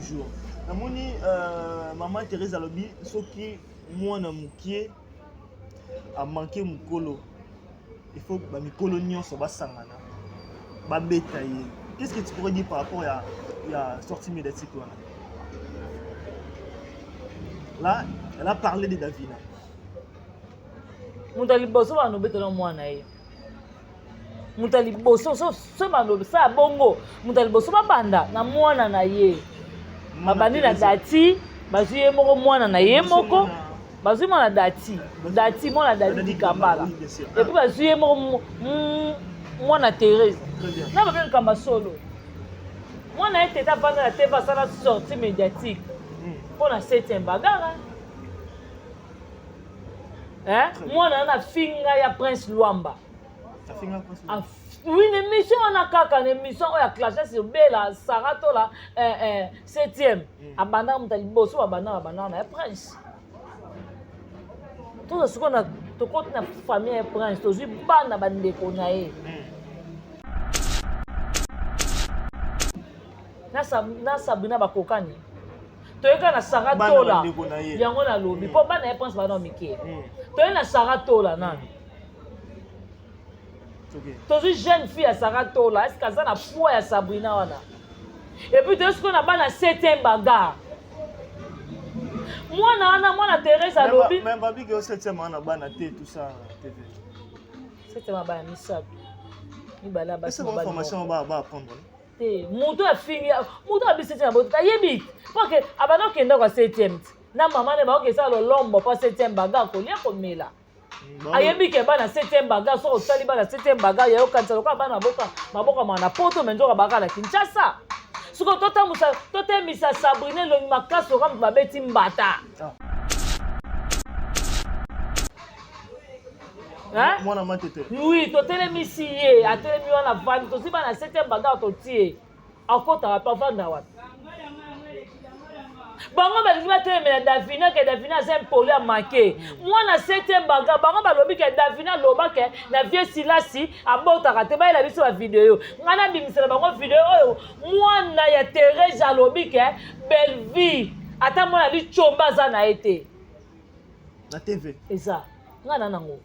toujours. Namoni maman Thérèse alobi soki mwana mokie amanke mokolo, il faut bamikolo nyonso basangana babeta ye. Qu'est-ce que tu pourrais dire par rapport ya sortie médiatique wana? Là, elle a parlé de Davina. Moto ya liboso bana obetela mwana ye, moto ya liboso so bana bongo, moto ya liboso babanda na mwana na ye, babandi na Dati, bazwi ye moko mwana na ye moko, bazwi mwana Dati, Dati mwana Dati Dikambala, et puis bazwi ye moko mwana Thérèse na babe likambo solo. Mwana ye teta avanda na te, asala sortie médiatique mpo na septième bagarre. Mwana wana afinga ya Prince Lwamba. Oui, na émission wana kaka, na émission oyo aclashe sur Bela Sara Tola, septième abandaka, moto ya liboso babandaka na ya Prince. Toza sikoyo na tokoti na famille ya Prince, tozwi bana bandeko na ye na Sabrina bakokani. Toyeka na Sara Tola, yango nalobi mpo bana ya Prince bana mike. Toye na Sara Tola nani, tozwi jeune fille ya Sara Tola, est-ce aza na poids ya Sabrina wana? Et puis toye sikoyo na bana septième bagarre. Mwana wana, mwana Thérèse alobi Babiki o septième wana bana te, tout ça TV. Septième bana misato, mibale ya basi. Information ba apprendre. Te, moto afingi moto abi septième aboto, ayebi mpo ke abanda okenda kwa septième ti na mama ne baokesala lolombo mpo septième bagarre, kolia, komela. Ayebi ke bana septième bagarre, soki osali bana septième bagarre, ya yokanisa lokola bana mabokamaka na poto, me nzoka baka na Kinshasa. Sikoyo totambusa, totemisa Sabrina elongi makasi lokola moto babeti mbata. Mwana matete. Oui, totelemisi ye, atelemi wana, vandi. Tozwi bana septième bagarre, totie, akotaka mpe avanda wapi? Bango balingi batelemela Davina ke Davina aza impoli, amake mwana septième bagarre. Bango balobi ke Davina aloba ke na vie Silasi abotaka te. Bayela biso bavideo, ngai nabimisela bango video oyo mwana ya Therese alobi ke Bellevie ata mwana licomba aza na ye te. Na TV. Eza ngai na nango,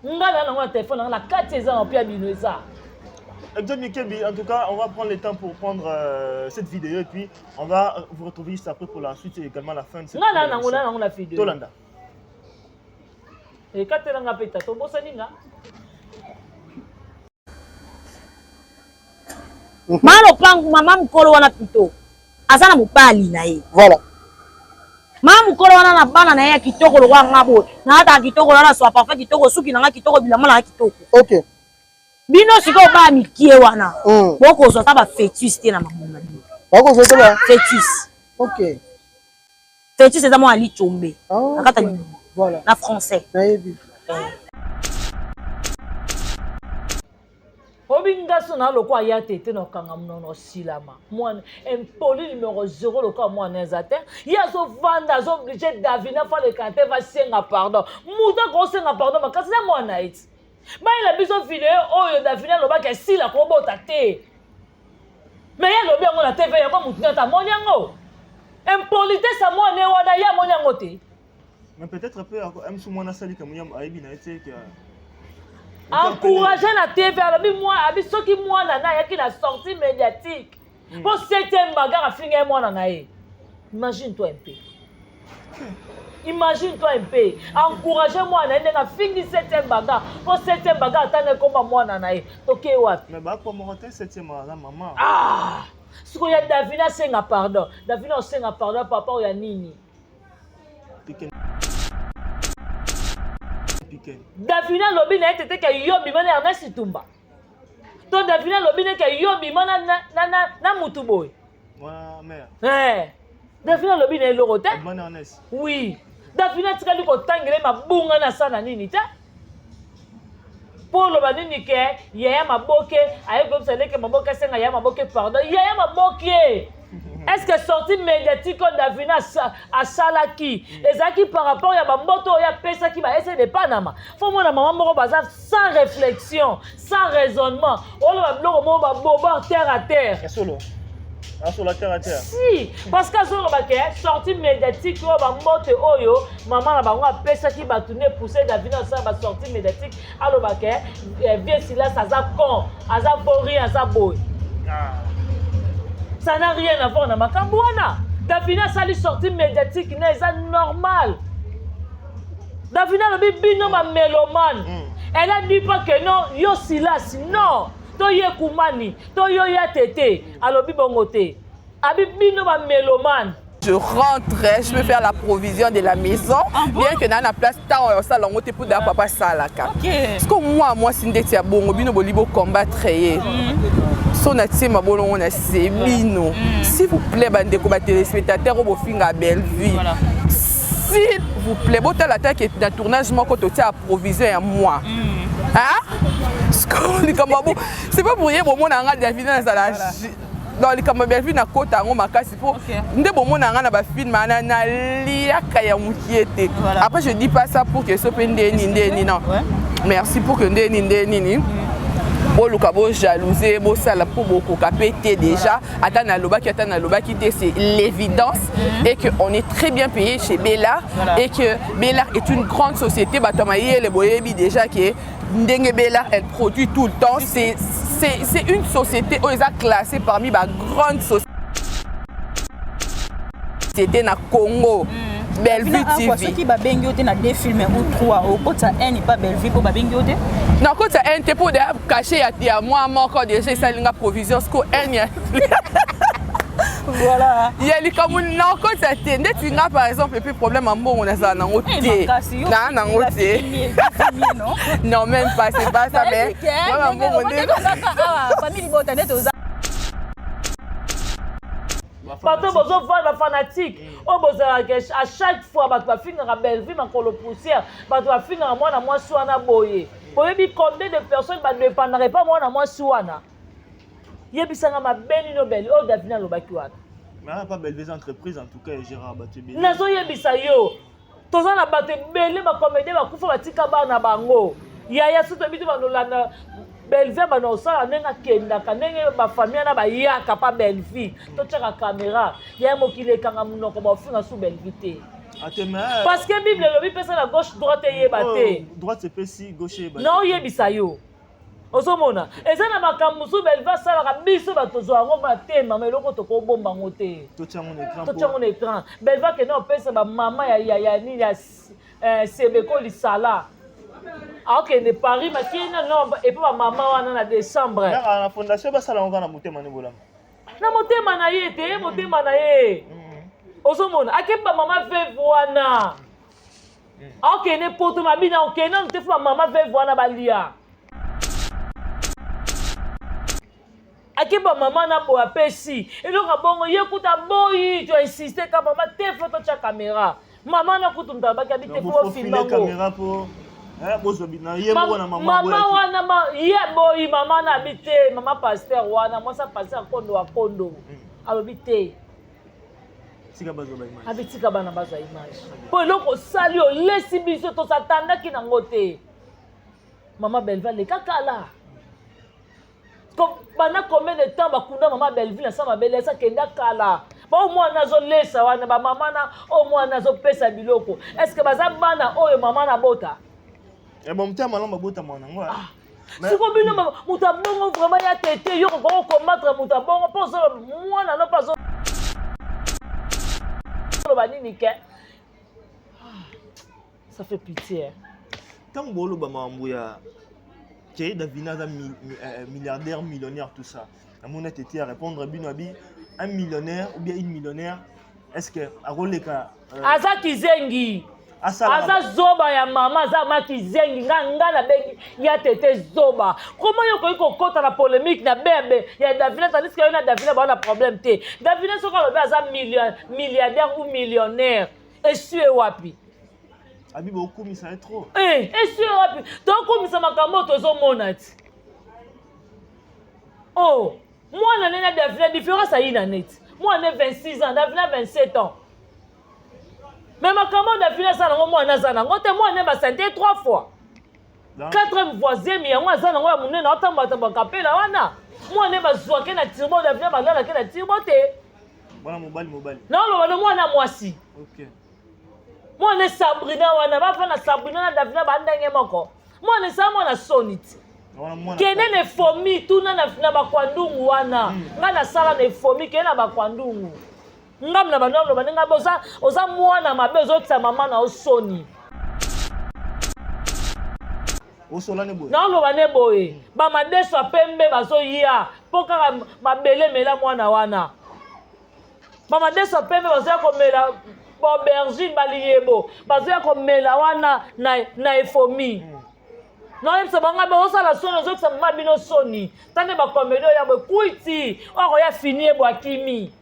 ngai na nango na telefone nanga na kati, eza na mpe ya bino eza. John Mikebi, en tout cas, on va prendre le temps pour prendre cette vidéo et puis on va vous retrouver juste après pour la suite et également la fin de cette Nga na nango, na nango na video. Tolanda. Ekatelanga mpe tata obosani nga. Mama lopangu, mama mokolo wana plutôt aza na mobali na ye. Voilà. Mama mokolo wana na bana na ye ya kitoko lokola nga boye, nalataka kitoko, nala soa parfum kitoko, suki na nga kitoko, bilamba na nga kitoko. Bino sikoyo baya mikie wana, bokozwa ata bafetus te na makambo na bino. Bakozwa te ba fetus. Fetus eza mwana lichombe na kati ya Voilà. na français. Nayebi. Obi ngaso na lokwa ya tete na okanga monoko osilama. Mwana impoli numéro 0 lokola mwana eza te, ye azovanda, azooblige Davina faleka te, vasenga pardon. Moto akosenga pardon makasi na mwana ye ti bayela biso video oyo Davina alobaki esila kobota te, me ye alobi yango na TV, yango motu nyonso amoni yango. Impolitesse ya mwana ye wana, ye amoni yango te. Mais peut-être peu amsu mwana asali kamuya ayebi na ye te ke Encourage na TV, alobi mwa abi soki mwana na ayaki na sortie médiatique mpo septième bagarre afinga ye mwana na ye. Imagine toi un peu, imagine toi un peu, encourage mwana ye ndenge afingi septième bagarre mpo septième bagarre atanga ekoma mwana na ye. Toke wapi? Mais bakwa moko te, septième aza mama. Ah, sikoyo ya Davina asenga pardon, Davina osenga pardon papa oyo ya nini? Piken. Piken. Davina alobi na ye tete ke yo bima na Ernest Tumba to Davina alobi ne ke yo bima na mutu boye. Mwana mère. Eh, Davina alobi na eloko te. Mwana Ernest. Oui, Davina atikali kotangela ye mabunga na sa na nini te, mpo oloba nini ke yaya maboke aye koyebisa leke maboke asenga yaya maboke pardon. Yaya maboke, est ce que sortie médiatique oyo Davina asalaki ezalaki par rapport ya bamboto oyo apesaki ba ese de Panama? Fo mona mama moko baza sans réflexion, sans raisonnement, oloba biloko moko babobar terre à terre. Ya solo. Asola terre à terre. Si, parce que azoloba ke sortie médiatique oyo bambote oyo mama na bango apesaki bato ne pousse Davina asala ba sortie médiatique, aloba ke vieux Silas aza con, aza vaurien, aza boye. Ça n'a rien à voir na makambo wana. Davina asali sortie médiatique na eza normal. Davina alobi bino ba mélomane. Elle a dit pas que non, yo Silas, non. To ye kumani, to yo ya tete, alobi bongo te. Abi bino ba mélomane. Je rentre, je peux faire la provision de la maison. Ah bon? Bien que dans la place, tant on sala ngo te pour da papa salaka. Ok. Parce que moi, moi c'est ndeti ya bongo bino boli bo combattre ye. So na tie mabolongo na se bino. S'il vous plaît bandeko ba téléspectateurs oyo bofinga Bellevue. Voilà. S'il vous plaît, botala ta ke na tournage moko totia provision ya moi. Hein? Parce que likambo ya bo- c'est pas pour rien bomona nga Davina nazala dans likambo ya Bellevue nakota yango makasi po Ok. nde bomona nga na bafilm wana naliaka ya mokie te. Voilà. Après je dis pas ça pour que so mpe ndeni ndeni non. Ouais. Merci pour que ndeni ndeni nini boluka bojalouse bosala mpo bokoka mpe te déjà ata nalobaki ata nalobaki te, c'est l'évidence et que on est très bien payé chez Bella. Voilà. Et que Bella est une grande société, bato ya mayele boyebi déjà ke ndenge Bella elle produit tout le temps, c'est une société oyo eza classée parmi ba grande société na Congo, Bellevue Fina Aqua, TV. Soki babengi yo te na deux films ou trois, okota un epa Bellevue mpo babengi yo te? Nakota un te mpo deya cachet ya mwa moko déjà esalinga provision siko un ya Voilà. Ya likambo nakota te. Ndeti nga par exemple, et puis problème ya mbongo nazala nango Eh, te. makasi, yo Naa nango la te. fille mieux, non? Non, même pas, c'est pas ça, mais mwa mbongo nde Famille libota nde toza. Bato bozovanda fanatique oyo bozalaka à chaque fois, bato bafingaka Bellevue makolo poussière, bato bafingaka mwana mwasi wana boye. Boyebi combien de personnes badépendaka epa mwana mwasi wana? Yebisanga mabe nino bele oyo Davina alobaki wana? Mais pas Bellevue entreprise en tout cas Gérard bato ebele. Nazoyebisa yo, toza na bato ebele, bacomédien bakufa batika bana bango. Yaya, so toyebi te, bandolanda Bellevue, banda kosala ndenge akendaka, ndenge bafamille wana bayaka pa Bellevue, totiaka caméra. Yaya, mokili ekanga monoko, baofinga su Bellevue te. Ate mais Parce que Bible elobi pesa na gauche, droite eyeba te. Droite epesi, gauche eyeba. Naoyebisa yo, ozomona eza na makambo mosusu Bellevue asalaka, biso bato tozwa yango matema, ma eloko tokobomba yango te. Totia yango na écran. Totia yango na écran. Bellevue akende opesa bamama ya nini ya sebeko lisala, aokende Paris makina no epo bamama wana na décembre. Na fondation basala yango kaka na motema nde bolamu. Na motema na ye te, ye motema na ye ozomona akebi bamama veuve wana, aokende poto mabina, okende nanu te, fo bamama veuve wana balia. Ake bamama na boye, apesi eloko ya bongo, ye kuta boyi. To insiste ka mama te, fo totya caméra. Mama na kutu moto alobaki abi te, fo bofilme bofile yango. Caméra po bozwa na ye moko na mama. Mama wana ye boyi, mama na abi te, mama pasteur wana, mwasi ya pasteur akondo akondo, alobi te. Tika bazwa baimage. Abi tika bana bazwa image, mpo eloko osali olesi biso, tosatandaki nango te. Mama Bellevue aleka kala. Banda combien de temps bakunda mama Bellevue na sa mabele? Esi akenda kala. Bao mwana azolesa wana, bamama na oyo mwana azopesa biloko, est ce que baza bana oyo mama na bota? Bon, motema malamu babotama nango. Siko bino moto abongo vraiment ya tete, yo kokoka combattre moto abongo mpo ozoloba mwana no mpo azoloba nini ke ça fait pitié. Ntango booloba makambo ya ke Davina aza milliardaire, millionnaire, tout ça, namoni tete ya répondre bino abi un millionnaire ou bien une millionnaire, est ce que akoleka Aza kizengi. Asala Aza zoba ya mama, aza ma kizengi. Nga nabengi ya tete zoba. Koma yo okoki kokɔta na polémique na bebe ya Davina, tandis que yo na Davina baa na problème te. Davina soki alobi aza milliardaire ou millionnaire, esu e wapi? Abi bokumisa ye trop. Eh, esu e wapi? Tokumisa makambo oyo tozomona ti oh mwana nde na Davina, différence ayi na neti mwana nde 26 ans, Davina 27 ans, mais makambo oyo Davina aza nango, mwana aza nango te. Mwana nde basante trois fois. Quatrième voisin yango aza nango ya monene aotambola tambola kapela wana. Mwana ye bazwake na tirbo Davina balalake na tirbo te. Mwana mobali mobali. Naoloba no mwana mwasi. Okay. Mwana Sabrina wana bafana Sabrina na Davina ba ndenge moko. Mwana esa mwana soni ti. Kende na efomi tuna na, na bakwandungu wana. Nga nasala na efomi kende na bakwandungu. Nga na bando loba ndenge oza oza mwana mabe ozokisa mama na yo soni. Osola ne boye. Naoloba ne boye. Ba madeso ya pembe bazoya mpo kaka mabele mela mwana wana. Ba madeso ya pembe bazoya komela ba aubergine ba liyebo bazoya komela wana na, na efomi. Naoyebisa bango be osala soni ozokisa mama bino soni. Tande ba komedi oyo ya boye kwiti oyo akoya fini ye bwakimi.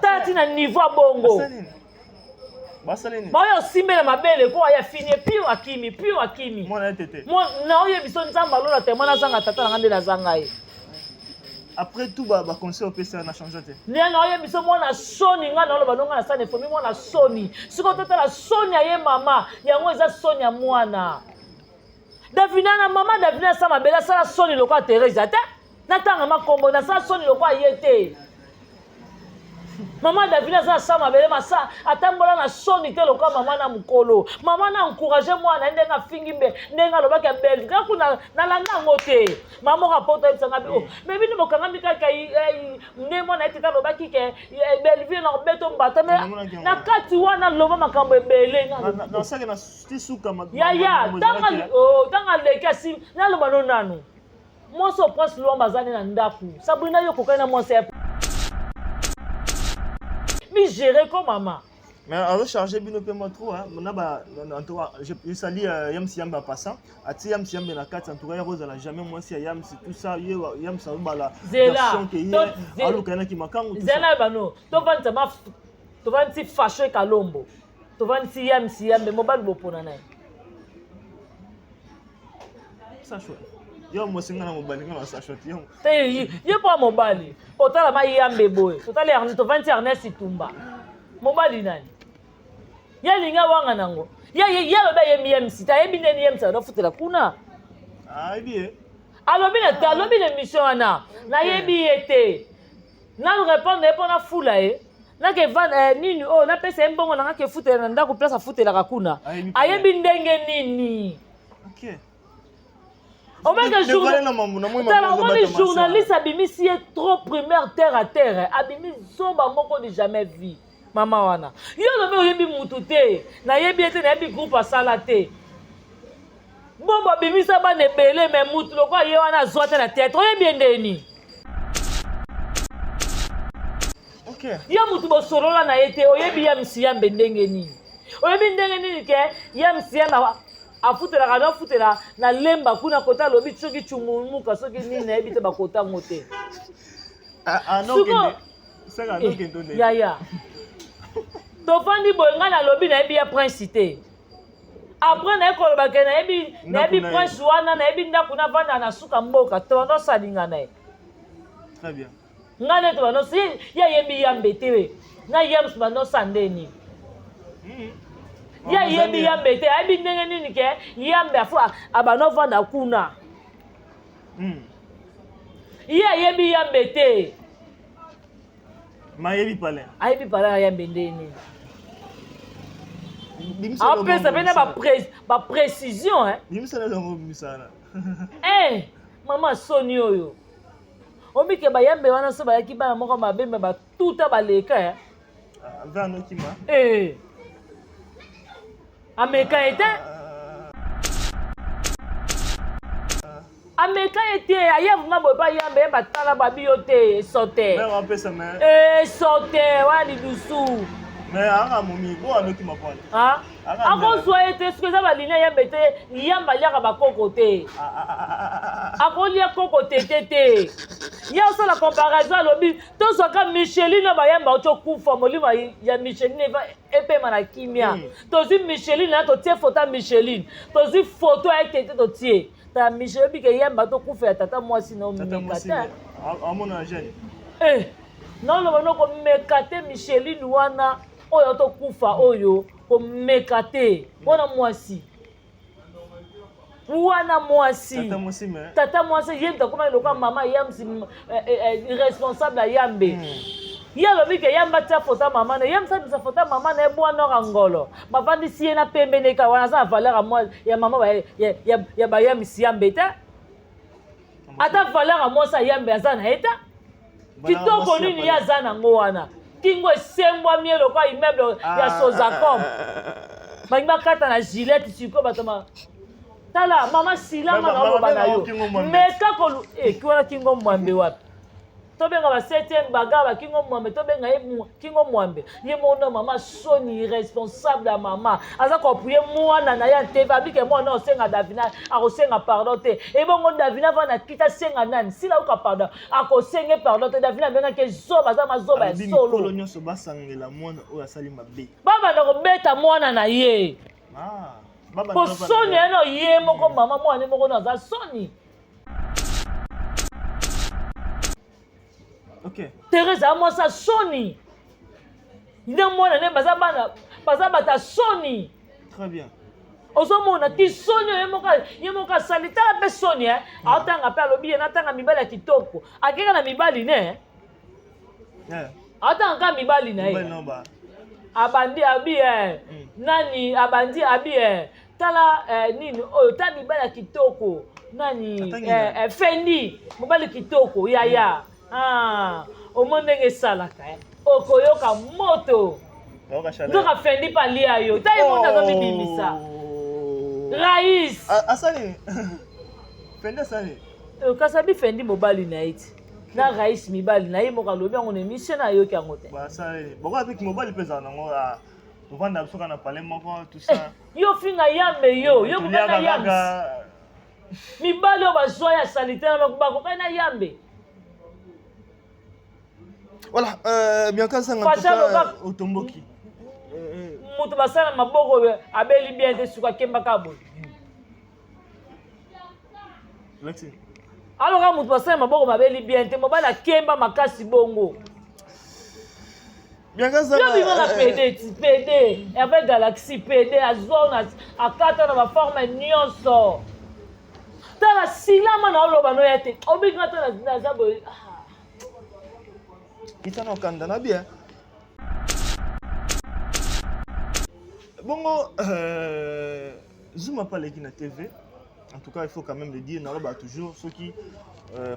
Tala ti na niveau ya bongo. Baoyo osimbela mabele ko aya fini pio akimi pio akimi. Naoyebi biso Nzambe alola te mwana azanga tata na nga nde nazanga ye. Après tout ba ba conseil opesa na changer te. Nde naoyebi biso mwana soni nga naoloba ndonga na sani efomi mwana soni. Sikoyo totala soni ya ye mama yango eza soni ya mwana. Davina na mama Davina asala mabele asala soni lokola Theresa te. Natanga makombo nasala soni lokola ye te. Mama Davina aza asala mabele masa atambola na soni te lokola mama na mokolo. Mama na encourager mwana ye ndenge afingi mbe ndenge alobaki ya belle kaka kuna nalanda yango te. Mama moko apoto ayebisa nga oh mais bino bokangami kaka nde mwana ye tete alobaki ke Bellevue na kobeto mbata mais na kati wana loba makambo ebele. Yaya tanga aleki asi naloba no nanu. Mwasi oyo Prince Luamba aza nde na ndaku. Sabrina yo okokani na mwasi ya mi gérer ko mama. Mais azo charger bino pe moi trop hein. Na ba en tout cas je, je salue Yams Yambe en passant. Ati Yams Yambe na kati en tout cas ya kozala jamais mwasi ya Yams tout ça ye Yams azobala Zela. version ke ye aluka na kimakangu tout ça. Zela bano. Tovandisa ma tovandisi Fashe Kalombo. Tovandisi Yams Yambe mobali bopona na ye. Sashwa. Yo mwasi nga na mobali nga na sashwa ti yo. Te ye po mobali. Otala ma yambe boye. Totali Ernest tovandi Ernest Itumba. Mobali nani? Ye alinga wanga nango. Ye ye ye alobi ayembi ye msita ayebi ndeni ye msita adofutela kuna. Ayebi ye. Alobi na te alobi na émission wana. Nayebi ye te. Nanu répondre ye mpo nafula ye. Nake van nini oyo napesa ye mbongo na nga ke futela na ndako place afutelaka kuna. Ayebi ndenge nini. Okay. Omeke omoni journaliste abimisi ye trop primaire terre à terre abimi zoba moko du jamais vu mama wana yo olobi oyebi mutu te nayebi ye te nayebi groupe asala te bombo abimisa bana ebele me mutu lokola ye wana azwa te na théâtre oyebi ye ndeni okay. Yo mutu bosolola na ye te oyebi ya misiyambe ndenge nini oyebi ndenge nini ke ya misiyambe afutelaka no afutela na lemba kuna kota alobi soki chungumuka soki nini nayebi te bakota yango te yaya tofandi boye ngai nalobi nayebi ya prince te après naye koloba ke nayebi nayebi prince wana nayebi ndako navanda na suka mboka tobanda osalinga na ye ngai nde tobanda ye ayebi yambe te na yams banda osala nde nini ye ayebi yambe te ayebi ndenge nini ke yambe afo abanda ovanda kuna ye ayebi yambe te ma ayebi palin ayebi palin ya yambe ndenge nini apesa mpe na baprécision mama soni oyo obike bayambe wana so bayaki bana moko mabe me batuta baleka ameka ye te ameka ye te aye vraimen boye bayambe ye batala babi yo te esote esote wana lidusu akozwa ye te soki eza balingi ayambe te yamba aliaka bakoko te akolia koko tete te ye osala comparaison alobi tozwaka micheline bayamba oti okufa molimo ya micheline epema na kimia tozwi micheline na totie foto ya micheline tozwi foto ya tete totie ta micheline obike yamba tokufa ya tata mwasi na omeka te naoloba no komeka te micheline wana oyo tokufa oyo komeka te mpona mwasi. Wana mwasi tata mwasi ye moto akomaki lokola mama yamsi eh, eh, eh, responsable ya yambe hmm. Ye alobi ke yambe atia foto ya mama na ye, yambi abimisa foto ya mama na ye bwa nord ya ngolo, bavandisi ye na pembe ne kaka wana, aza na valeur ya mama ya bayamisi yambe te, ata valeur ya mwasi ya yambe aza na ye te. Kitoko nini ye aza nango wana? Kingo esembwami ye lokola immeuble ya ah. Sozacom, balingi bakata na gilette. Sikoyo bato ma tala mama silama na oloba na yo, meka kolu eh, wana kingo mwambe wapi? Tobenga ba 7e baga ba kingo mwambe, tobenga ye kingo mwambe ye mona mama soni irresponsable ya mama aza koapuye mwana na ye antv abike mwana osenga Davina akosenga pardon te. Ebongo Davina va na kita senga nani? Sila uka pardon, akosenge pardon te. Davina abengaki zoba, aza mazoba ya solo. Mikolo nyonso basangela mwana oyo asali mabe, babanda kobeta mwana na ye po soni ya ye moko mama mwana ye moko no aza soni. Okay. Therese amwasi soni nde mwana nde baza bana baza bata soni. Très bien. Ozomona ti soni oyo ye moko asali, tala mpe soni e aotanga mpe alobi ye natanga mibali ya kitoko, akeka na mibali ne aotanga kaka mibali na ye, abandi abi eh, nani abandi abi eh, tala eh, nini oyo, tala mibali ya kitoko nani eh, eh, Fendi mobali kitoko yaya mm. Ah, omoni ndenge esalaka eh. Okoyoka moto nzoka Fendi mpe alia yo, ta ye moni azomibimisa oh. Rais asali Fendi asali kasi abi Fendi mobali na ye ti na Rais mibali na ye moko alobi yango na émission, nayoki yango te. Basali boko mobali mpe ezala nango, tovanda biso kaka na palais moko, tout ça. Yo finga yambe, yo yo kokani na yambe, mibali oyo bazwa ya salite na bakokani na yambe. Voilà, Bianca Sanga, en tout cas, otomboki. Moto basala maboko abeli bien te, suka akembaka boye. Aloka moto basala maboko babeli bien te, mobali akemba makasi bongo. Yo bima na pd ti pd Herve Galaxy pd azwa akata na baforme nyonso. Tala silama na oloba noya te, obinga ta naza boye. Kita na okanda na bien bongo Zuma mpe aleki na TV. En tout cas, il faut quand même le dire, naloba toujours soki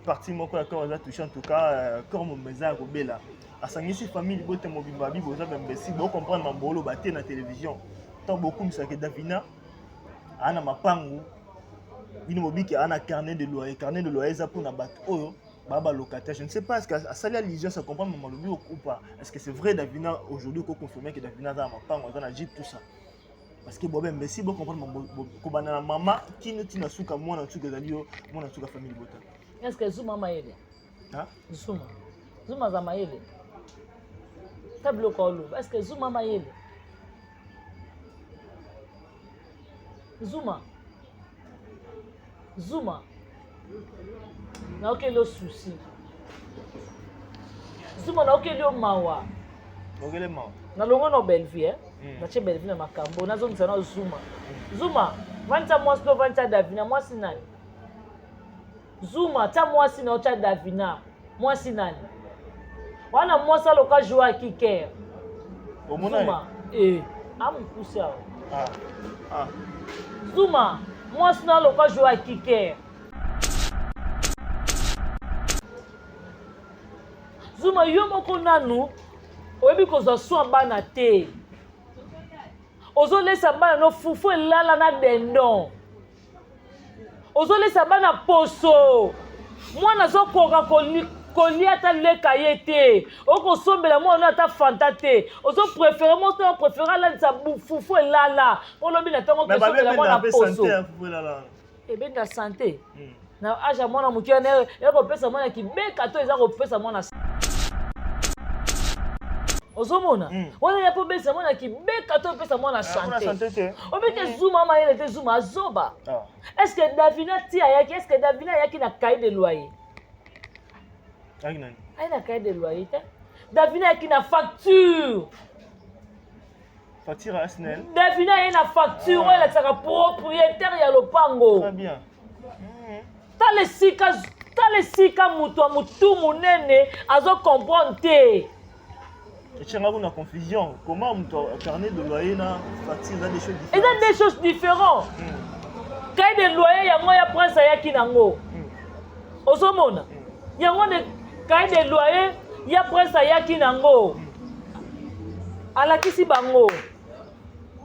partie moko ya corps eza touché, en tout cas corps mobimba eza ya kobela. Asangisi famille libota mobimba, abi boza bambesi, bocomprendre mambo oloba te na télévision. Ntango bokumisaka Davina aa na mapangu, bino bobiki aa na carnet de loyer. Carnet de loyer eza mpona bato oyo ba ba locataire. Je ne sais pas, est-ce que asali allusion, ça comprendre mama lobi ou pas? Est-ce que c'est vrai, Davina aujourd'hui ko confirmer que Davina aza na mapangu, aza na jeep, tout ça? Parce que bobe mbesi, bo comprendre kobanda na mama kino ntina suka mwana nsuka ezali yo mwana nsuka famille libota. Est ce que Zuma mayele? Zuma, Zuma aza mayele ta biloko oloba. Est ce que Zuma mayele? Zuma, Zuma, naokeli yo souci. Zuma, naokeli yo mawa. Okele mawa. Nalongo na Bellevue eh? Natie Bellevue na makambo, nazongisa na Zuma. Zuma, vandisa mwasi to vandisa Davina mwasi nani? Zuma, tia mwasi na otya Davina mwasi nani wana? Mwasi aloka joa kiker. Zuma eh, amokusi awa. Ah. Ah. Zuma, mwasi na aloka joa kiker. Zuma, yo moko nanu oyebi kozwa soin bana te, ozolesa bana no fufu elala na dendon, ozolesa bana poso, mwana azokoka kolia ata leka ye te, okosombela mwana ata fanta te, ozopréféré moso opréféré alalisa fufu elala, olobi na ntongo kosombela mwana poso ebenda santé na age ya mwana moke wana, ekopesa mwana kibeka to eza kopesa mwana ozomona wana ya mpo obesa mwana kibeka to opesa mwana santé. Obike Zuma mayele te, Zuma azoba. Est ce que Davina ti ayaki, est ce que Davina ayaki na cahier de loyer? Ayi na cahier de loyer te, Davina ayaki na facture. Facture ya SNEL. Davina aye na facture oyo elakisaka propriétaire ya lopango. Très bien. Tala esika tala esika moto ya motu monene azo comprendre te. Etianga kuna confusion. Comment moto carnet de loyer na facture eza des choses différentes. Eza des choses différentes. Cahier de loyer yango ya prince ayaki nango. Ozomona? Yango nde cahier de loyer ya prince ayaki nango. Alakisi bango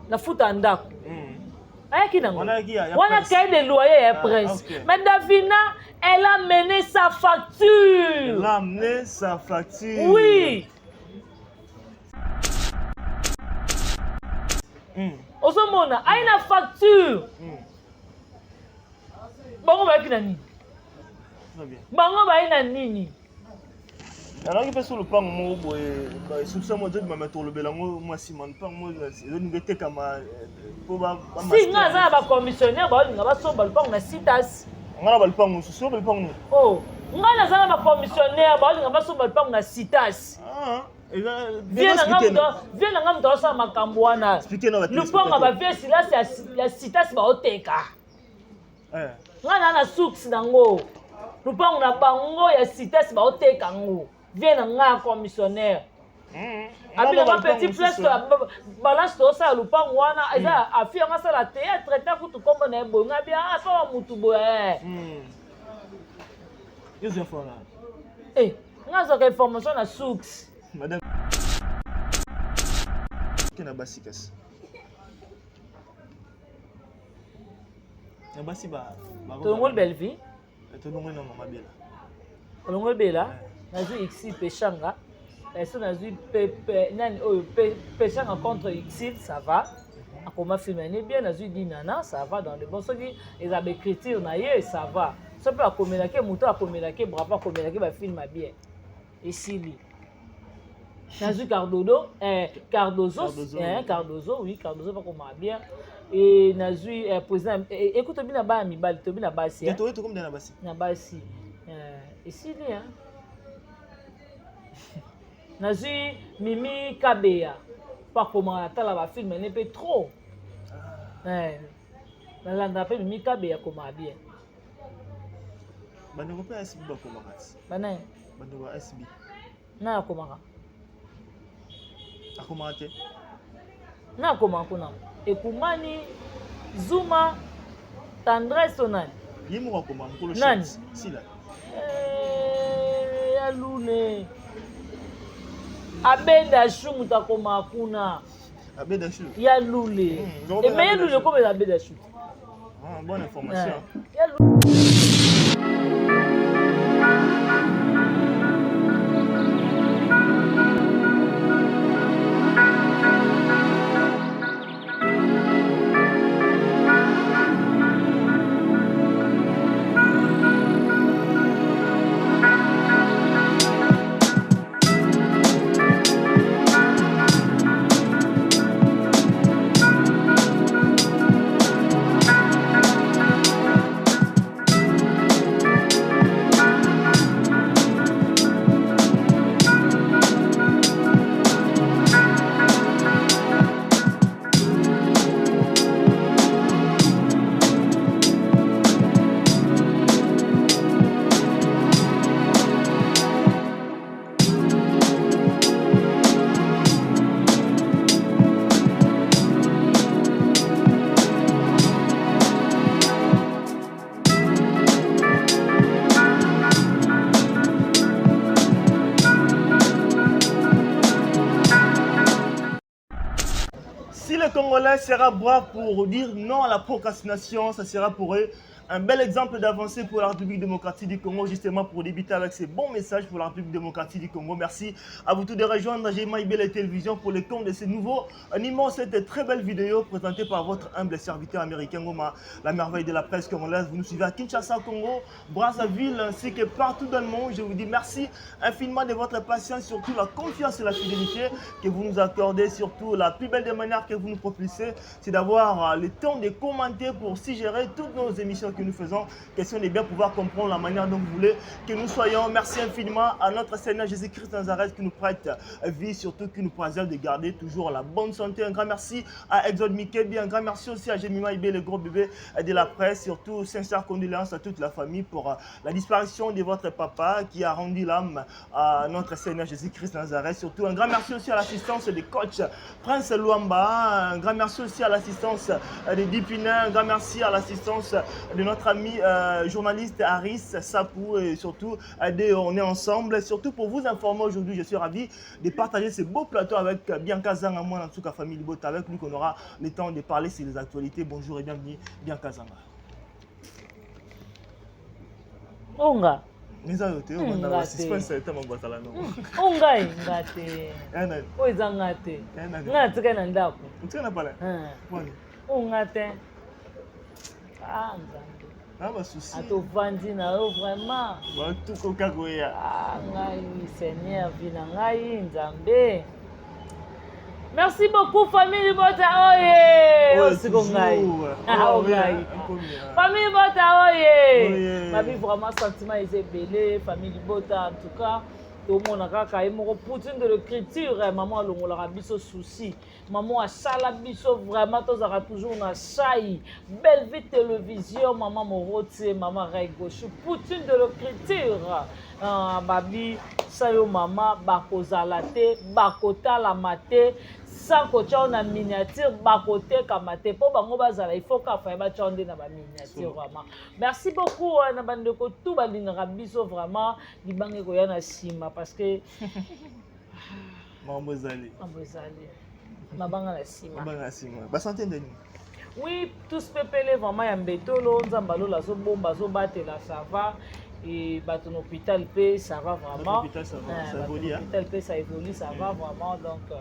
na futa ndako. Ayaki nango. Wana cahier de loyer ya prince. Mais Davina, elle a mené sa facture. Elle a amené sa facture. Oui. Ozomona, aye na facture. Bango bayaki na nini? Bango baye na nini? Nalaki mpe so lopango moko boye soupçon moko ezobima me tolobela yango mwa nsima lopango moko ezolinga etekama mpo si nga aza na bacommissionnaire baolinga basomba lopango na citas nga na balopango mosusu oyo lopango nini oh nga naza na bacommissionnaire baolinga basomba lopango na citas vie na nga moto aosala makambo wana lopango ya bavie silasi ya citas baoteka nga na na source nango lupango na bango ya citas baoteka yango vie na nga ya commissionnaire abinanga petit place balance toosala lupango wana eza afi yango asala théâtre ta kutu nkombo na ye boye nga bia afa wa mutu boye nga azwaka information na source madame na basi kasi na basi ba tolongoli Bellevue tolongoli na mama Bella olongoli Bella nazwi Xil Peshanga so nazwi nani oyo Peshanga contre Xil ça va akoma film ya bien nazwi Dinana ça va dans le bon soki eza ba écriture na ye ça va so mpe akomelaki moto akomelaki bravo akomelaki ba film ya bien esili nazwi Cardodo Cardozo Cardozo oui Cardozo bakoma bien et nazwi président écoute tobi na bana mibali tobi na basi na basi esili nazwi Mimi Kabeya po akomaka natala bafilme ne mpe trop nalanda mpe Mimi Kabeya akomaka bien bandeko mpe SB bakomaka ti banani bandeko ya SB na akomaka akomaka te na akomaka kuna ekumani Zuma Tendresse to nani ye moko akoma mokolo nani sila ya lune abenda shu moto akomaka kuna abenda shu ya lule eme ya lule ekomela abenda shu bonne information. Si le Congolais sera brave pour dire non à la procrastination, ça sera pour eux un bel exemple d'avancée pour la République démocratique du Congo, justement pour débuter avec ces bons messages pour la République démocratique du Congo. Merci à vous tous de rejoindre Gema Ibele Télévision pour le compte de ce nouveau, un immense et très belle vidéo présentée par votre humble serviteur américain Goma, la merveille de la presse congolaise. Vous nous suivez à Kinshasa, Congo, Brazzaville, ainsi que partout dans le monde. Je vous dis merci infiniment de votre patience, surtout la confiance et la fidélité que vous nous accordez, surtout la plus belle des manières que vous nous propulsez, c'est d'avoir le temps de commenter pour suggérer toutes nos émissions. que nous faisons. Question de bien pouvoir comprendre la manière dont vous voulez que nous soyons. Merci infiniment à notre Seigneur Jésus-Christ Nazareth qui nous prête vie, surtout qui nous préserve de garder toujours la bonne santé. Un grand merci à Exode Mikebi, un grand merci aussi à Jemima Ibé, le gros bébé de la presse. Surtout, sincère condoléances à toute la famille pour la disparition de votre papa qui a rendu l'âme à notre Seigneur Jésus-Christ Nazareth. Surtout, un grand merci aussi à l'assistance des coachs Prince Luamba, un grand merci aussi à l'assistance de Dipina, un grand merci à l'assistance de notre ami journaliste Harris Sapou et surtout on est ensemble. Surtout pour vous informer aujourd'hui, je suis ravi de partager ce beau plateau avec Bianca Zanga, moi en tout cas famille Libota, avec lui qu'on aura le temps de parler sur les actualités. Bonjour et bienvenue Bianca Zanga. Onga. Eza yo te, Nga te. Suspense ete mabwatala no. O ngai nga te. Oyo eza nga te. Nga natikali na ndako. Otika na pala. Wani. O nga te. Ah Nzambe. Na ba souci. Atovandi na yo vraiment. Batuko kakoya. Ah ngai Seigneur vie na ngai Nzambe. Merci beaucoup famille Libota oye. Oye, Osiko ngai. toujours. Ah Oh, oui, ngai. hein, Famille Libota oye. Oye. Babi vraiment sentiment eza ebele famille Libota en tout cas. Tomona kaka ye moko poutine de l'écriture, mama alongolaka biso souci, mama asala biso vraiment tozalaka toujours na shai Bellevue Télévision, mama Morotie, mama Ray Gauche, poutine de l'écriture. Ah, babi sayo mama bakozala te, bakotalama te sans kotia oyo na miniature, bakotekama te mpo bango bazala, il faut kafa batia oyo nde na baminiature vraiment. Merci beaucoup na bandeko tu balingaka biso vraiment. Libanga ekoya na nsima parce que Mambo ezali. Mambo ezali mabanga na nsima. Mabanga na nsima. Basante ndeni. Oui, tous pepele vraiment ya mbetolo, Nzambe alola azombomba, azobatela, ça va. Et bato na hôpital mpe ça va vraiment. Hôpital, ça va, Eh, ça bato évolue, na hein. hôpital mpe ça évolue, ça va vraiment. Donc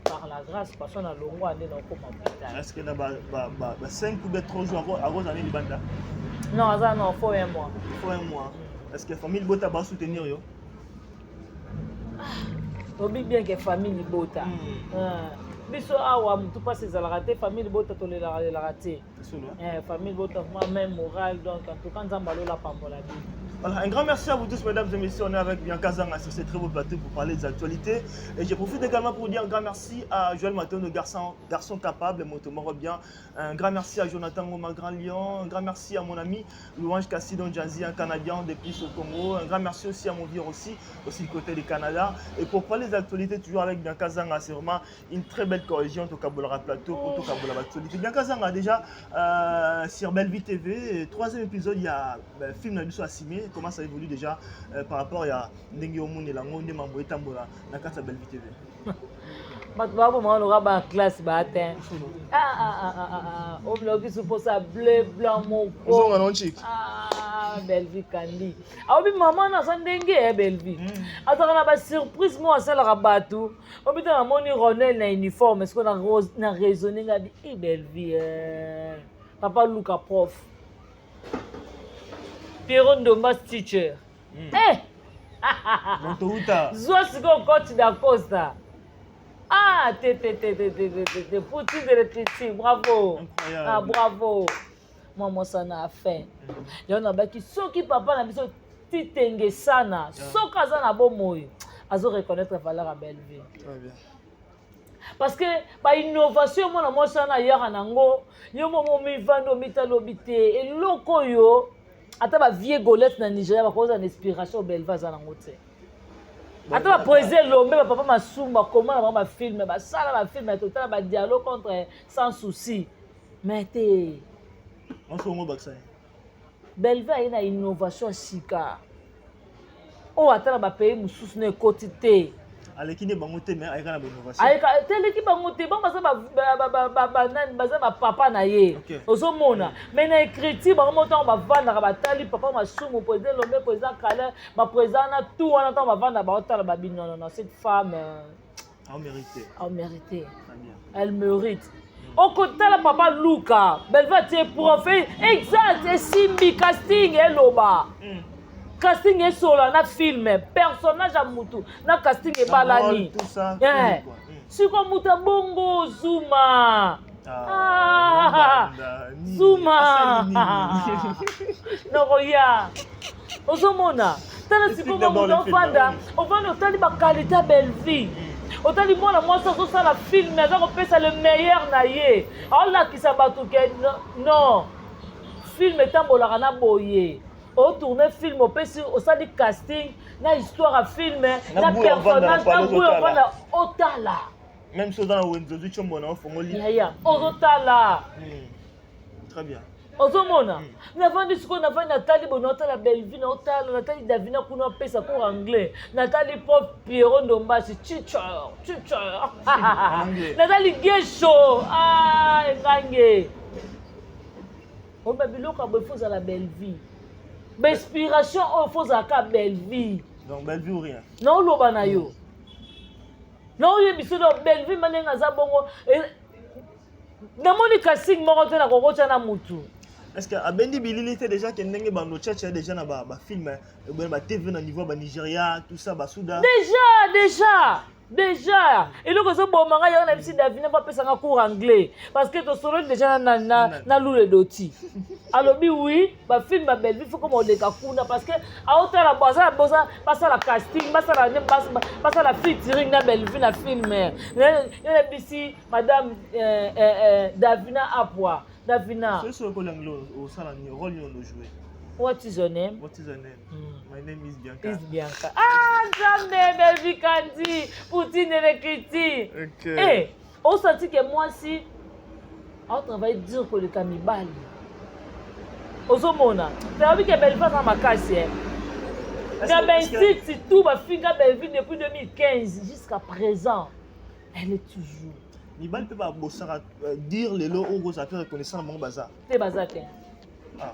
par la grâce parce que na longwa nde na okoma hôpital. Est-ce que na ba ba ba ba 5 ou bien 3 jours akozala nini libanda? Non, aza non, faut un mois. Faut un mois. Est-ce que famille Libota ba soutenir yo? Tobi bien que famille Libota. Biso awa mutu mpasi ezalaka te, famille Libota tolelaka lelaka te. Solo, hein? Eh, famille Libota vraiment même moral, donc en tout cas Nzambe alola pambola bino. Voilà, un grand merci à vous tous, mesdames et messieurs. On est avec Bianca Zanga sur ce très beau plateau pour parler des actualités. Et je profite également pour dire un grand merci à Joël Matono, garçon capable, Motomoro bien. Un grand merci à Jonathan Ngoma, Grand Lion. Un grand merci à mon ami Louange Cassidon Djanzi, un Canadien depuis au Congo. Un grand merci aussi à mon vieux aussi, aussi du côté du Canada. Et pour parler des actualités, toujours avec Bianca Zanga, c'est vraiment une très belle cohésion au Kabolara Plateau, pour tout Kabolara Actualité. Bianca Zanga, déjà, sur Bellevue TV, troisième épisode, il y a ben, film Nabiso Assimé. Comment ça évolue déjà par rapport à Ndenge Omoni Lango, Ndenge Mambo Etambola, na kati ya Bellevue TV? Bato baboma loka ba classe ba atteint. Ah ah ah ah ah ah, obiloki suposa bleu blanc moko. Ozonga na nchik. Ah, Bellevue kandi. Aobi mama na sa ndenge ya Bellevue. Azaka na ba surprise mo asalaka bato. Obi ta namoni Ronel na uniforme, est-ce que na rose na raisonner ngabi e Bellevue papa Luka prof. Pierrot Ndomba teacher. Eh! Moto uta. Zwa sikoyo coach da Costa. Ah, te te te te te te te te Poutine de l'écriture, bravo. Incroyable. Ah, bravo. Moi, moi, ça n'a fait. Yango nabaki soki papa na biso titenge sana, soki aza na bomoi, azo reconnaître valeur ya Bellevue. Très bien. Parce que ba innovation mwana mwasi wana ayaka nango, yo momo mivandi omitali obi te eloko oyo ata ba vieux Goliath na Nigeria bakozala na inspiration Bellevue aza nango te. Ata baprésident Elombe, bapapa Masumu bakoma na bango bafilme, basala bafilme, totala badialogue contre sans souci, mais te. Onso bakisa. Bellevue aye na innovation ya sika oyo ata na bapays mosusu na ekoti te. Aleki nde bango te, mais ayeka na ba innovation. Ayeka te, eleki bango te, bango baza banani, baza bapapa na ye. Ozomona, mais na écriture bango mo ntango bavandaka batali papa Masumu, président Elombe, président Kalin, baprésident na tout wana, ntango bavandaka baotala babi non non non, cette femme A mérité. A mérité. Très bien. Elle mérite. Okotala papa Luka, Bellevue atie prof exact, esimbi casting eloba. Casting esola na film, personnage ya mutu na casting ebalani. Tout ça. Eh. Quoi. Siko mutu abongo Zuma. Ah, zuma nakoya ozomona tala sikoyo moto ofanda ofanda otali bakalite ya bellevie otali mwana mwasi azosala filme aza kopesa le meilleur na ye aolakisa bato ke non filme etambolaka na boye otourne film opesi osali casting na histoire ya filme na personnage na gout ofanda otala Même si oza na wenze ozwi tshombo na ofongoli. Yaya, ozotala. Très bien. Ozomona? Navandi sikoyo navandi natali boye naotala Bellevue naotala natali Davina kuna apesa cours anglais natali prof Pierrot Ndombasi teacher teacher natali Gesho ah engange oba biloko ya boye fo ozala Bellevue ba inspiration oyo fo ozala ka Bellevue. Donc Bellevue ou rien. Naoloba na yo. Naoyebi biso donc Bellevue ma ndenge aza bongo namoni casting moko te nakokotya na mutu. Est-ce que abendi bilili te déjà ke ndenge bando tchatcha déjà na ba ba film ba ba TV na niveau ba Nigeria tout ça ba Soudan. Déjà déjà déjà eloko ezoboma ngai yango na bisi Davina mpo apesanga cours anglais parce que tosololi déjà na, na, na Lule Doti alobi oui bafilme ya Bellevue faut koma oleka kuna parce que aotala bo aza boza basala casting basala basala featuring na Bellevue na film ye na bisi madame Davina Apwa Davina. Soki soki okola anglais osala nini rôle nini ondo jouer? What is your name? What is your name? My name is Bianca. Is Bianca. Ah, Nzambe, Bellevue Kandi, Poutine Elekiti. Okay. Eh, osati ke mwasi aotravaille dur koleka mibali. Ozomona. Nayebi ke Bellevue aza makasi eh. Na bainsulte tout bafinga Bellevue depuis 2015 jusqu'à présent. Elle est toujours. Mibali mpe babosaka dire lelo oyo kozala mpe reconnaissant na bango baza. Te baza te. Ah.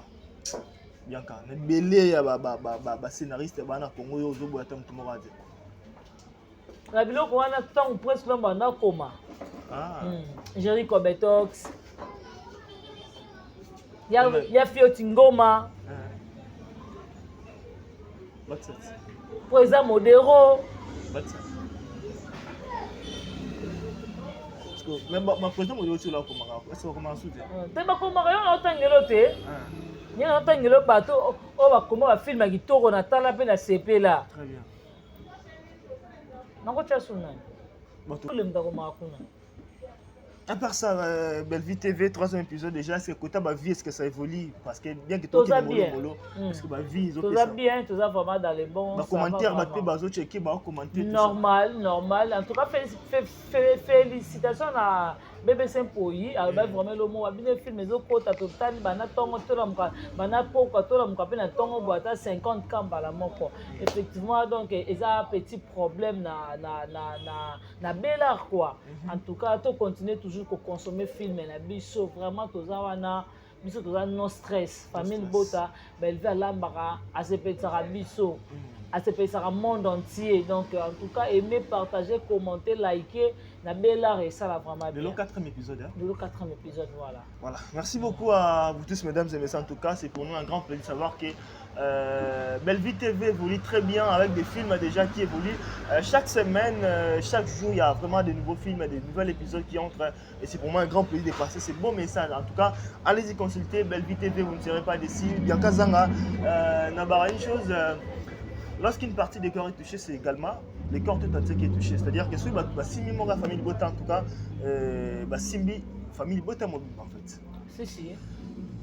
Bianca, na ebele ya bascénariste bana Congo oyo ozoboya ata motu moko ate. Na biloko wana ntango presque lomba nakoma. Ah. Jerry Kobetox. Ya, ya Fioti Ngoma. What's that? Président Modero. What's that? Parce que même ma président Modero tu l'as comment est-ce que comment soutien? Te bakomaka yo na otangelo te. Ye na otangelo bato oyo bakoma bafilme ya kitoko na tala mpe na sepela. Très bien. Nakotya su nani? Bato. Olemba komaka kuna. À part ça, Bellevue TV, troisième épisode déjà, est-ce que côté ma vie, est-ce que ça évolue? Parce que bien que toi, Toza tu bien. mollo, est-ce que ma vie, ils ont Toza bien, toza vraiment dans les bons. Ba ça va commentaire, ba vraiment. pe bazo checker, ba commenter tout ça. Normal, normal. En tout cas, félicitations à BBC Mpoyi. Alors, vraiment, le mot, bien film, les autres, total, bana tongo, tola muka, bana pokwa, tola muka, pe na tongo, boata 50 kamba la moko. Effectivement, donc, ils ont un petit problème na, na, na, na, na Bellard, quoi. En tout cas, to continuer toujours ko consommer film na biso. Vraiment, toza wana, biso toza no stress. Famille stress. Bota, Bellevue alambaka, asepelisaka biso. Asepelisaka monde entier. Donc, en tout cas, aimer, partager, commenter, liker, na Bellard et ça là vraiment De bien. le 4e épisode, hein. De le 4e épisode, voilà. Voilà. Merci beaucoup à vous tous, mesdames et messieurs. En tout cas, c'est pour nous un grand plaisir de savoir que Bellevue TV évolue très bien avec des films déjà qui évoluent. Chaque semaine, chaque jour, il y a vraiment des nouveaux films, des nouveaux épisodes qui entrent. Et c'est pour moi un grand plaisir de passer ces beaux messages. En tout cas, allez-y consulter Bellevue TV, vous ne serez pas déçus. Bianca Zanga, Nabara, une chose, lorsqu'une partie des corps est touchée, c'est également le corps tout entier qui est touché. C'est-à-dire que si Simbi Moga, famille Bota, en tout cas Simbi, famille Bota mobile en fait. Si, si.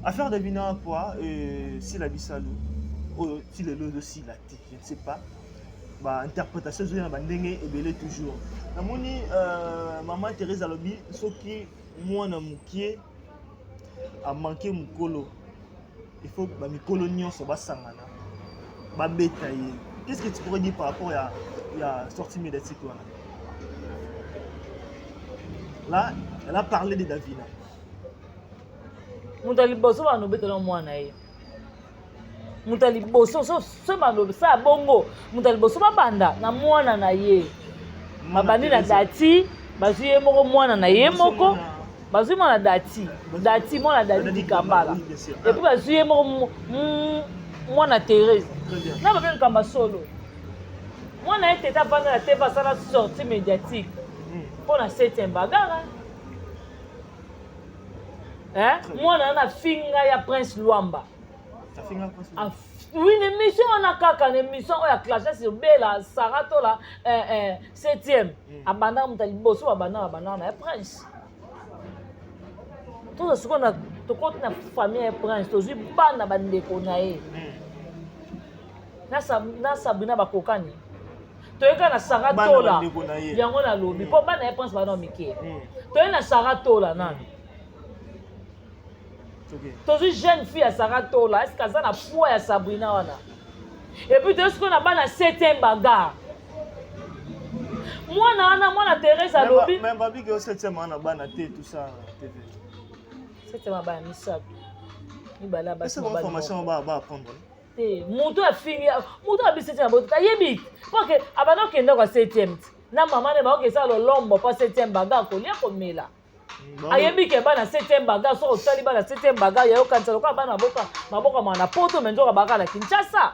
Affaire Davina Apwa, si la Bissalou, oh, si le lot aussi la T, je ne sais pas. Bah, interprétation, je vais ndenge ebele toujours. Namoni maman Thérèse alobi soki mwana mukie a manqué mukolo, il faut ba mikolo nyonso basangana ba beta ye. Qu'est-ce que tu pourrais dire par rapport à ya sortie médiatique wana? Là, elle a parlé de Davina. Moto ya liboso bana obetela mwana ye. Moto ya liboso, so, so bana obetela bongo. Moto ya liboso babanda na mwana na ye. Mwana Babandi na Thérèse. Dati, bazwi ye moko mwana na ye Liboso moko. mwana. Bazwi mwana Dati. Bazwi Dati, mwana Dati Dati Dikambala. Oui, bien sûr. Et puis bazwi ye moko mwana Thérèse. Très bien. Na babeli kamba solo. Mwana ye teta avanda na te basala sortie médiatique. Mpo na 7e bagarre. Eh? Mwana wana afinga ya Prince Luamba. Oui, na émission wana kaka na émission oyo ya clash sur Bella, Sarah Tola, eh, eh, 7e. Abandaka moto ya liboso babandaka babandaka na ya Prince. Toza sikoyo na tokoti na famille ya Prince, tozwi bana bandeko na ye. Na Sabrina bakokani. Toyeka na Sarah Tola. Yango nalobi mpo bana ya Prince bana mike. Toye na Sarah Tola nani. Tozwi jeune fille ya Sarah Tola, est-ce aza na poids ya Sabrina wana? Et puis toyei sikoyo na bana 7e bagarre. Mwana wana mwana Thérèse alobi. Mais babi que 7e wana bana te tout ça TV. 7e bana misato. Mibale basi. Est-ce que formation ba ba apprendre? Te, moto afingi, moto abi 7e aboti, ayebi. Po ke abanda okende kwa 7e na mama ne baokesa lolombo pa 7e bagarre kolia komela. Ayebi ke bana 7e bagarre soki osali bana 7e bagarre ya yokanisa lokola bana maboka maboka mwana poto me nzoka baka na Kinshasa.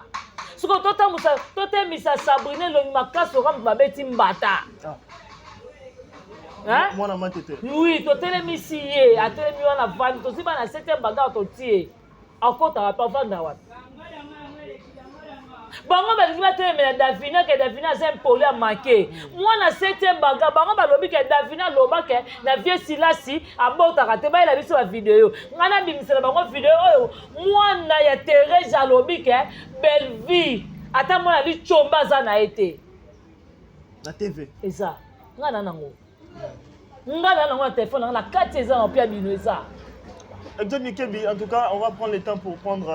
Sikoyo totambusa totemisa Sabrina elongi makasi lokola moto babeti mbata. Hein? Mwana matete. Oui, totelemisi ye, atelemi wana vandi, tozwi bana 7e bagarre totie. Akotaka pa vanda wapi? Bango balingi batelemela Davina ke Davina aza impoli ya make. Mwana 7e bagarre, bango balobi ke Davina aloba ke na vieux Silasi abotaka te, bayela biso ba video. Ngai nabimisela bango video oyo mwana ya Therese alobi ke Bellevue ata mwana lichomba aza na ye te. Na TV. Eza. Ngai na nango. Ngai na nango na telefone na ngai na kati eza na pia bino eza. John Mikebi, en tout cas, on va prendre le temps pour prendre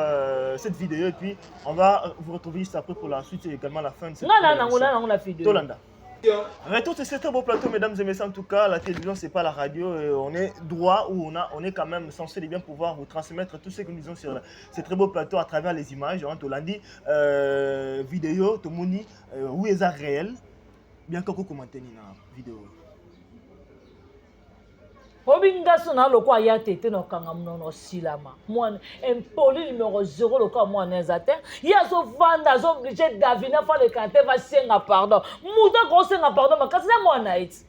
cette vidéo et puis on va vous retrouver juste après pour la suite et également la fin de cette Non, non, non, non, non, la vidéo. Tolanda. Retour sur ce très beau plateau, mesdames et messieurs. En tout cas, la télévision, c'est pas la radio. On est droit où on est quand même censé bien pouvoir vous transmettre tout ce que nous disons sur ce très beau plateau à travers les images. Hein, Tolandi, vidéo, Tomoni, où est réel? Bien qu'on commente na vidéo. Obi ngaso na lokwa ya tete na kanga mnono silama. Mwana impoli numéro 0 lokwa mwana eza te. Ye azovanda azo obligé Davina fa le kante va senga pardon. Muta ko senga pardon makasi na mwana eti.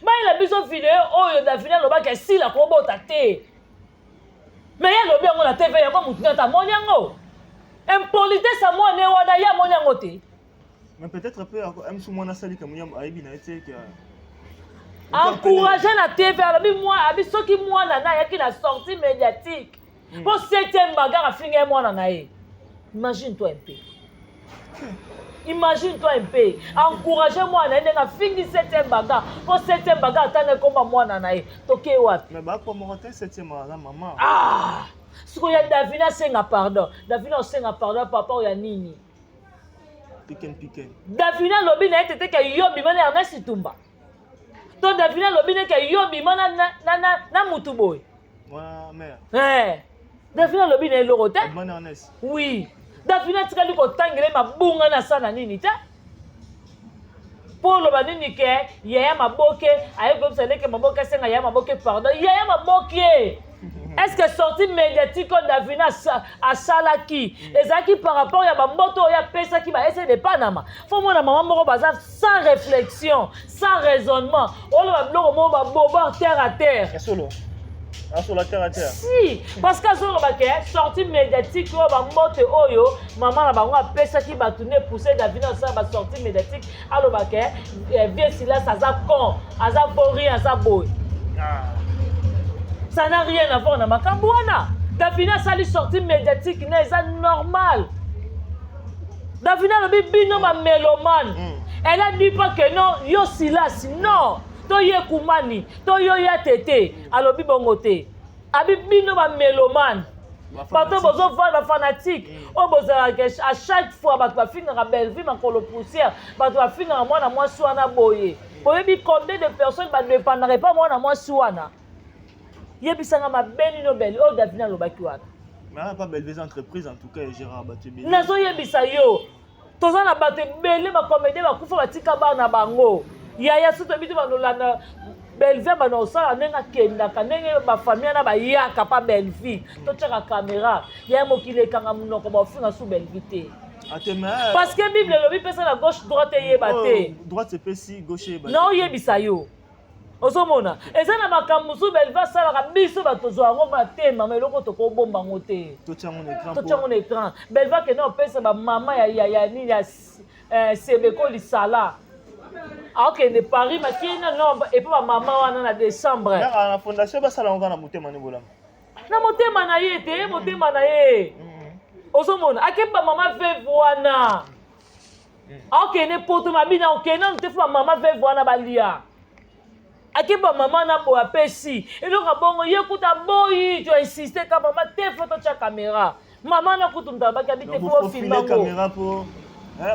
Bayela biso video oyo Davina lobaki esila kobota te. Mais ye alobi yango na TV yango mutu nyonso amoni yango. Impolitesse ya mwana wana ye amoni yango te. Mais peut-être peu amsu mwana sali kamunya ayebi na ye te que encourager na TV alobi mwa abi soki mwana na ayaki na sortie médiatique po 7e bagarre afinga ye mwana na ye. Imagine-toi un peu. Imagine-toi un peu. Encourager mwana ye ndenge afingi 7e bagarre po 7e bagarre atanga ekoma mwana na ye. Toke wapi? Mais ba ko moko te 7e aza mama. Ah! Sikoyo ya Davina asenga pardon. Davina osenga pardon papa oyo ya nini? Piken piken. Davina alobi na ye tete ke yo bima na Ernest Tumba. To Davina alobi na ke yo bima na na na na, na mutu boye. Mwana mère. Eh. Davina alobi na eloko te. Mwana Ernest. Oui. Davina atikali kotangela ye mabunga na sana nini te? Po oloba nini ke yaya maboke aye koyebisa leke maboke asenga yaya maboke pardon. Yaya maboke. Est-ce que sortie médiatique oyo Davina asalaki ezalaki par rapport ya bamboto oyo apesaki ba ese de Panama? Faut mona mama moko baza sans réflexion, sans raisonnement. Oloba biloko moko ba boba terre à terre. Solo. Asola terre à terre. Si, parce que azoloba ke sortie médiatique oyo bambote oyo mama na bango apesaki bato nde pousse Davina asala ba sortie médiatique aloba ke vieux Silas aza con, aza vaurien, aza boye. Ça n'a rien à voir na makambo wana. Davina asali sortie médiatique na eza normal. Davina alobi bino ba mélomane. Elle a dit pas que non, yo Silas, non. To ye kumani, to yo ya tete, alobi bongo te. Abi bino ba mélomane. Bato bozovanda ba fanatique. Oyo bozalaka à chaque fois bato bafingaka Bellevue makolo poussière, bato bafingaka mwana mwasi wana boye. Boyebi combien de personnes ba dépendaka epa mwana mwasi wana? Yebisanga mabe nino Bellevue oyo Davina alobaki wana. Mais pas Bellevue entreprise en tout cas Gérard bato ebele. Nazoyebisa yo. Toza na bato ebele ba comédien bakufa batika bana bango. Yaya soki toyebi te banolanda Bellevue bana osala ndenge akendaka ndenge ba famille na bayaka pa Bellevue totiaka caméra ya mokili ekanga monoko baofinga su Bellevue te. Parce que Bible elobi pesa na gauche droite eyeba te. Droite epesi gauche eyeba. Na oyebisa yo. Ozomona eza na makambo mosusu Belva asalaka, biso bato tozwa yango matema, ma eloko tokobomba yango te, totia yango na écran. Totia yango na écran. Belva akende kopesa bamama ya nini ya Sebeko lisala, aokende Paris makei nano epo bamama wana na décembre. Kaka na fondation basala yango kaka na motema ne bolamu. Na motema na ye te, motema na ye. Ozomona ake bamama veuve wana, aokende Poto mabina, okende nanu te, fo bamama veuve wana balia. Ake bamama na boye, apesi eloko ya bongo. Ye kuta boyi, to insiste ka mama te, fo totya caméra. Mama na kutu moto alobaki abi te, fo bofilme yango. Caméra po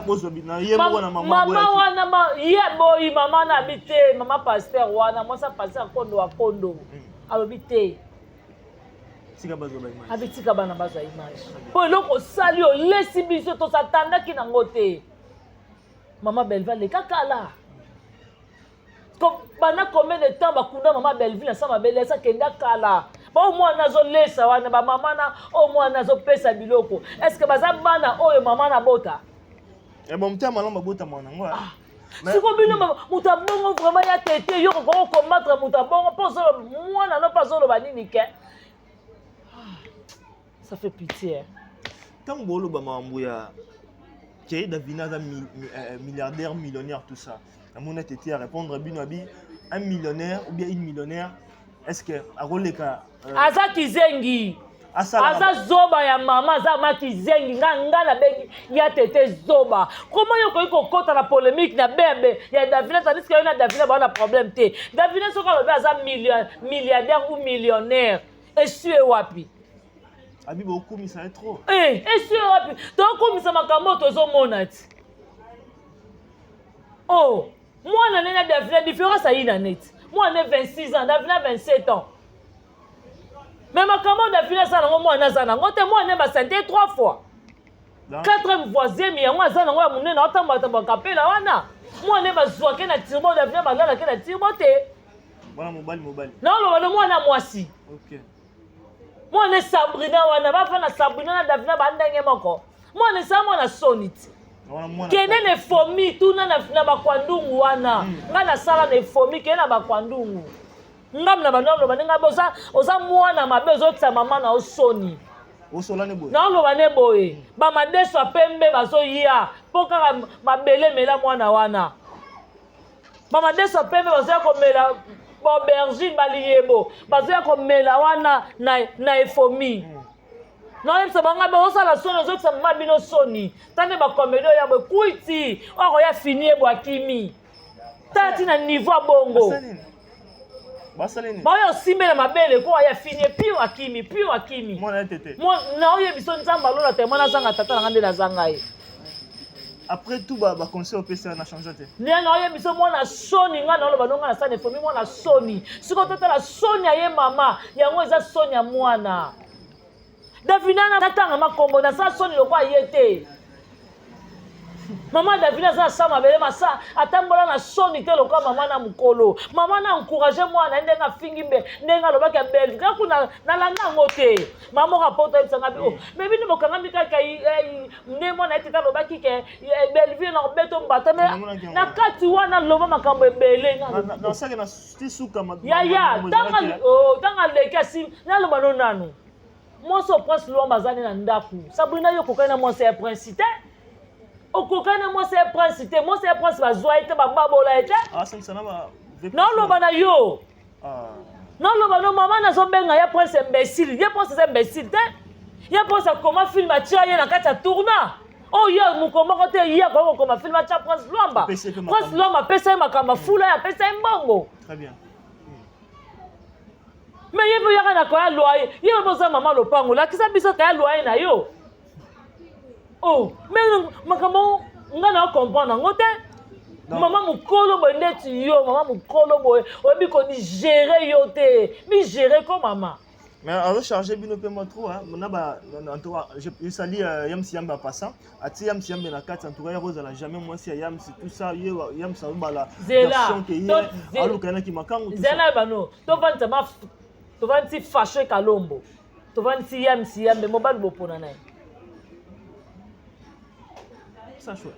bozwa na ye moko na mama. Mama wana ye boyi, mama na abi te, mama pasteur wana, mwasi ya pasteur Akondo, Akondo alobi te. Tika bazwa ba image. Abi tika bana bazwa image, mpo eloko osali, olesi biso, tosatandaki nango te. Mama Belva leka kala. Banda combien de temps bakunda mama Belleville na sa mabele? Asa kenda kala. Bao mwana azolesa wana, bamama na oyo mwana azopesa biloko, est ce que baza bana oyo mama na bota? Bon, motema malamu babotama nango. Ah. Siko bino moto abongo vraiment ya tete, yo kokoki combattre moto abongo mpo ozoloba mwana no mpo azoloba nini ke? Ah, ça fait pitié. Ntango booloba makambo ya ke Davina aza milliardaire, millionnaire, tout ça, namoni tete ya répondre bino, abi un millionnaire ou bien une millionnaire, est ce que akoleka Aza kizengi, aza zoba ya mama, aza ma kizengi. Nga nabengi ya tete zoba. Koma yo okoki kokɔta na polémique na bebe ya Davina, tandis que yo na Davina baa na problème te. Davina soki alobi aza milliardaire ou millionnaire, esu e wapi? Abi bokumisa ye trop. Esu e wapi? Tokumisa makambo oyo tozomona ti. Oh, mwana nene na Davina, différence ayi na neti mwana 26 ans, Davina 27 ans, mais makambo oyo Davina aza nango, mwana aza nango te. Mwana basante trois fois, quatrième voisième yango aza nango ya monene, aotambola tambola kapela wana. Mwana bazwake na turbo, Davina balalake na turbo te. Mwana mobali, mobali. Naoloba no mwana mwasi. Mwana Sabrina wana, bafana Sabrina na Davina bandenge moko. Mwana esa mwana soni ti. Kende na efomi, tuna na bakwandungu wana. Ngai nasala na efomi, kende na bakwandungu. Ngambi na bando aloba ndenge oza, oza mwana mabe, ozokisa mama na yo soni. Naoloba ne boye, bamadeso ya pembe bazoya mpo kaka mabele emela mwana wana. Bamadeso ya pembe bazoya komela baaubergine, baliyebo bazoya komela wana na efomi. Naoyebisa bango be osala soni, ozokisa mama bino soni. Tande bakomedi oyo ya boye kwiti oyo akoya fini ye bwakimi tala ntina niveau ya bongo. Baoyo osimbela mabele ko aya fini pio akimi, pio akimi. Naoyebi so Nzambe alola te, mwana azanga tata na nga nde nazanga ye. Après tout, baconseil opesa na change te. Nde naoyebi so mwana soni. Ngai naoloba no, ngai nasala efomi, mwana soni. Sikoyo totala soni ya ye mama, yango eza soni ya mwana Davina. Natanga makombo, nasala soni lokwa ye te. Mama Davina aza na sa mabele, masa atambola na soni te lokwa mama na mokolo. Mama na encourage mwana ye ndenge afingi be, ndenge alobaki ya belle nga kuna, nalanda yango te. Mama moko apoto ayebisanga bi: "Oh, mais bino bokangami kaka nde mwana ye tete alobaki ke Bellevue na kobeto mbata." Me na kati wana loba makambo ebele. Yaya, ntango aleki asi naloba no nanu mwasi oyo Prince Lwamba aza nde na ndako. Sabrina, yo okokani na mwasi ya Prince te, okokani na mwasi ya Prince te. Mwasi ya Prince bazwa ye te, bababola ye te. Naoloba na yo, naoloba no, mama nazobenga ya Prince imbécile. Ye Prince eza imbécile te. Ye Prince akoma film, atia ye na kati ya tourna oyo ye moko moko te. Ye akoki kokoma film, atia Prince Lwamba. Prince Lwamba apesa ye makambo, afula ye, apesa ye mbongo. Me ye mpe oyaka na kaya loyer, ye mpe oza mama lopango, lakisa biso kaya loyer na yo. Oh, me makambo nga na comprendre yango te. Mama mokolo boye ndeti yo, mama mokolo boye, oyebi kodigérer yo te, migérer ko mama. Mais azocharge bino mpe mwa trop na ba. En tout cas, je salue Yamsi Yambe en passant. Atie Yamsi Yambe na kati. En tout cas, ya kozala jamais mwasi ya Yamsi, tout ça. Ye Yamsi azobala version ke ye alukanaki makangu. Zela bano, tovandisa ma tovandisi Fashe Kalombo, tovandisi Yamsi Yambe, mobali bopona na ye. Ça choix.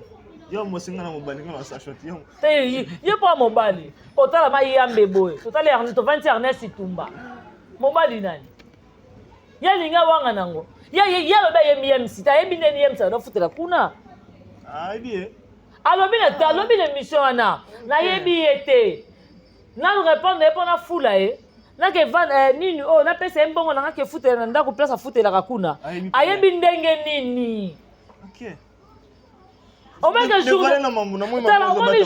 Yo mwasi nga na mobali nga na sachot yo. Te ye mpo mobali. Kotala mayambe boye. Totali Ernest tovandi Ernest Itumba. Mobali nani? Ye alingi awanga nango. Ye ye alobi ayebi ye msita ayebi ndeni ye msita adofutela kuna. Ayebi ye. Alobi na alobi na émission wana. Nayebi ye te. Nanu répondre ye mpo nafula ye. Nake van eh, nini oyo oh, napesa ye mbongo na nga ke futela na ndako place afutelaka kuna. Ayebi ndenge nini? Okay. Omoni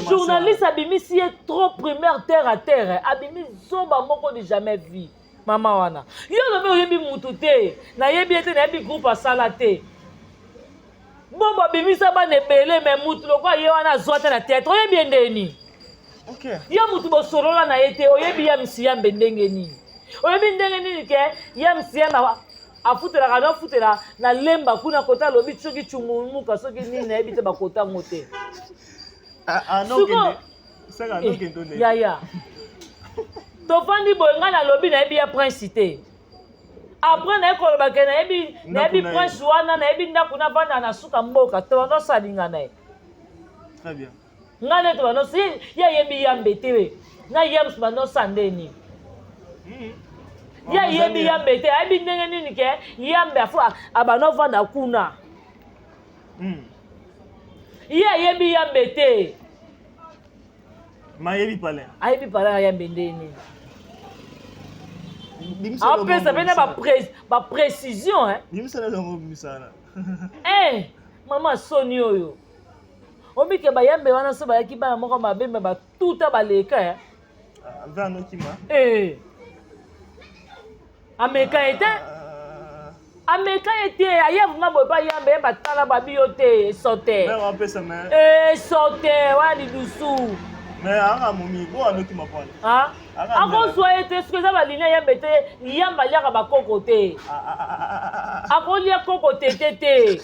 journaliste abimisi ye trop primaire terre à terre abimi zoba moko du jamais vu mama wana yo olobi oyebi mutu te nayebi ye te nayebi groupe asala te bobo abimisa bana ebele me mutu lokola ye wana azwa te na théâtre oyebi ye ndenge nini yo mutu bosolola na ye te oyebi ya misiyambe ndenge nini oyebi ndenge nini ke ya misiyambe afutelaka no afutela na lemba kuna kota alobi soki cungumuka soki nini nayebi te bakota yango te ah, ah, eh, yaya tofandi boye ngai nalobi nayebi ya prince te après naye koloba ke nayebi nayebi prince wana nayebi ndako navanda na suka mboka tobanda osalinga na ye ngai nde tobanda ye ayebi yambe te na yams banda osala nde nini hmm. ye ayebi yambe te ayebi ndenge nini ke yambe afo abanda ovanda kuna hmm. ye ayebi yambe te mayebi palin ayebi palin ya yambe nde nini apesa mpe na baprécision eh, mama soni oyo obike bayambe wana so bayaki bana moko mabe me batuta baleka eh. Eh. Ameka ye te ah. Ameka ye te aye vraiment boye pa yambe ye batala babi yo te esote esote wana lidusu akozwa ye te soki eza balingi yambe te yamba aliaka bakoko te ah, ah, akolia koko tete te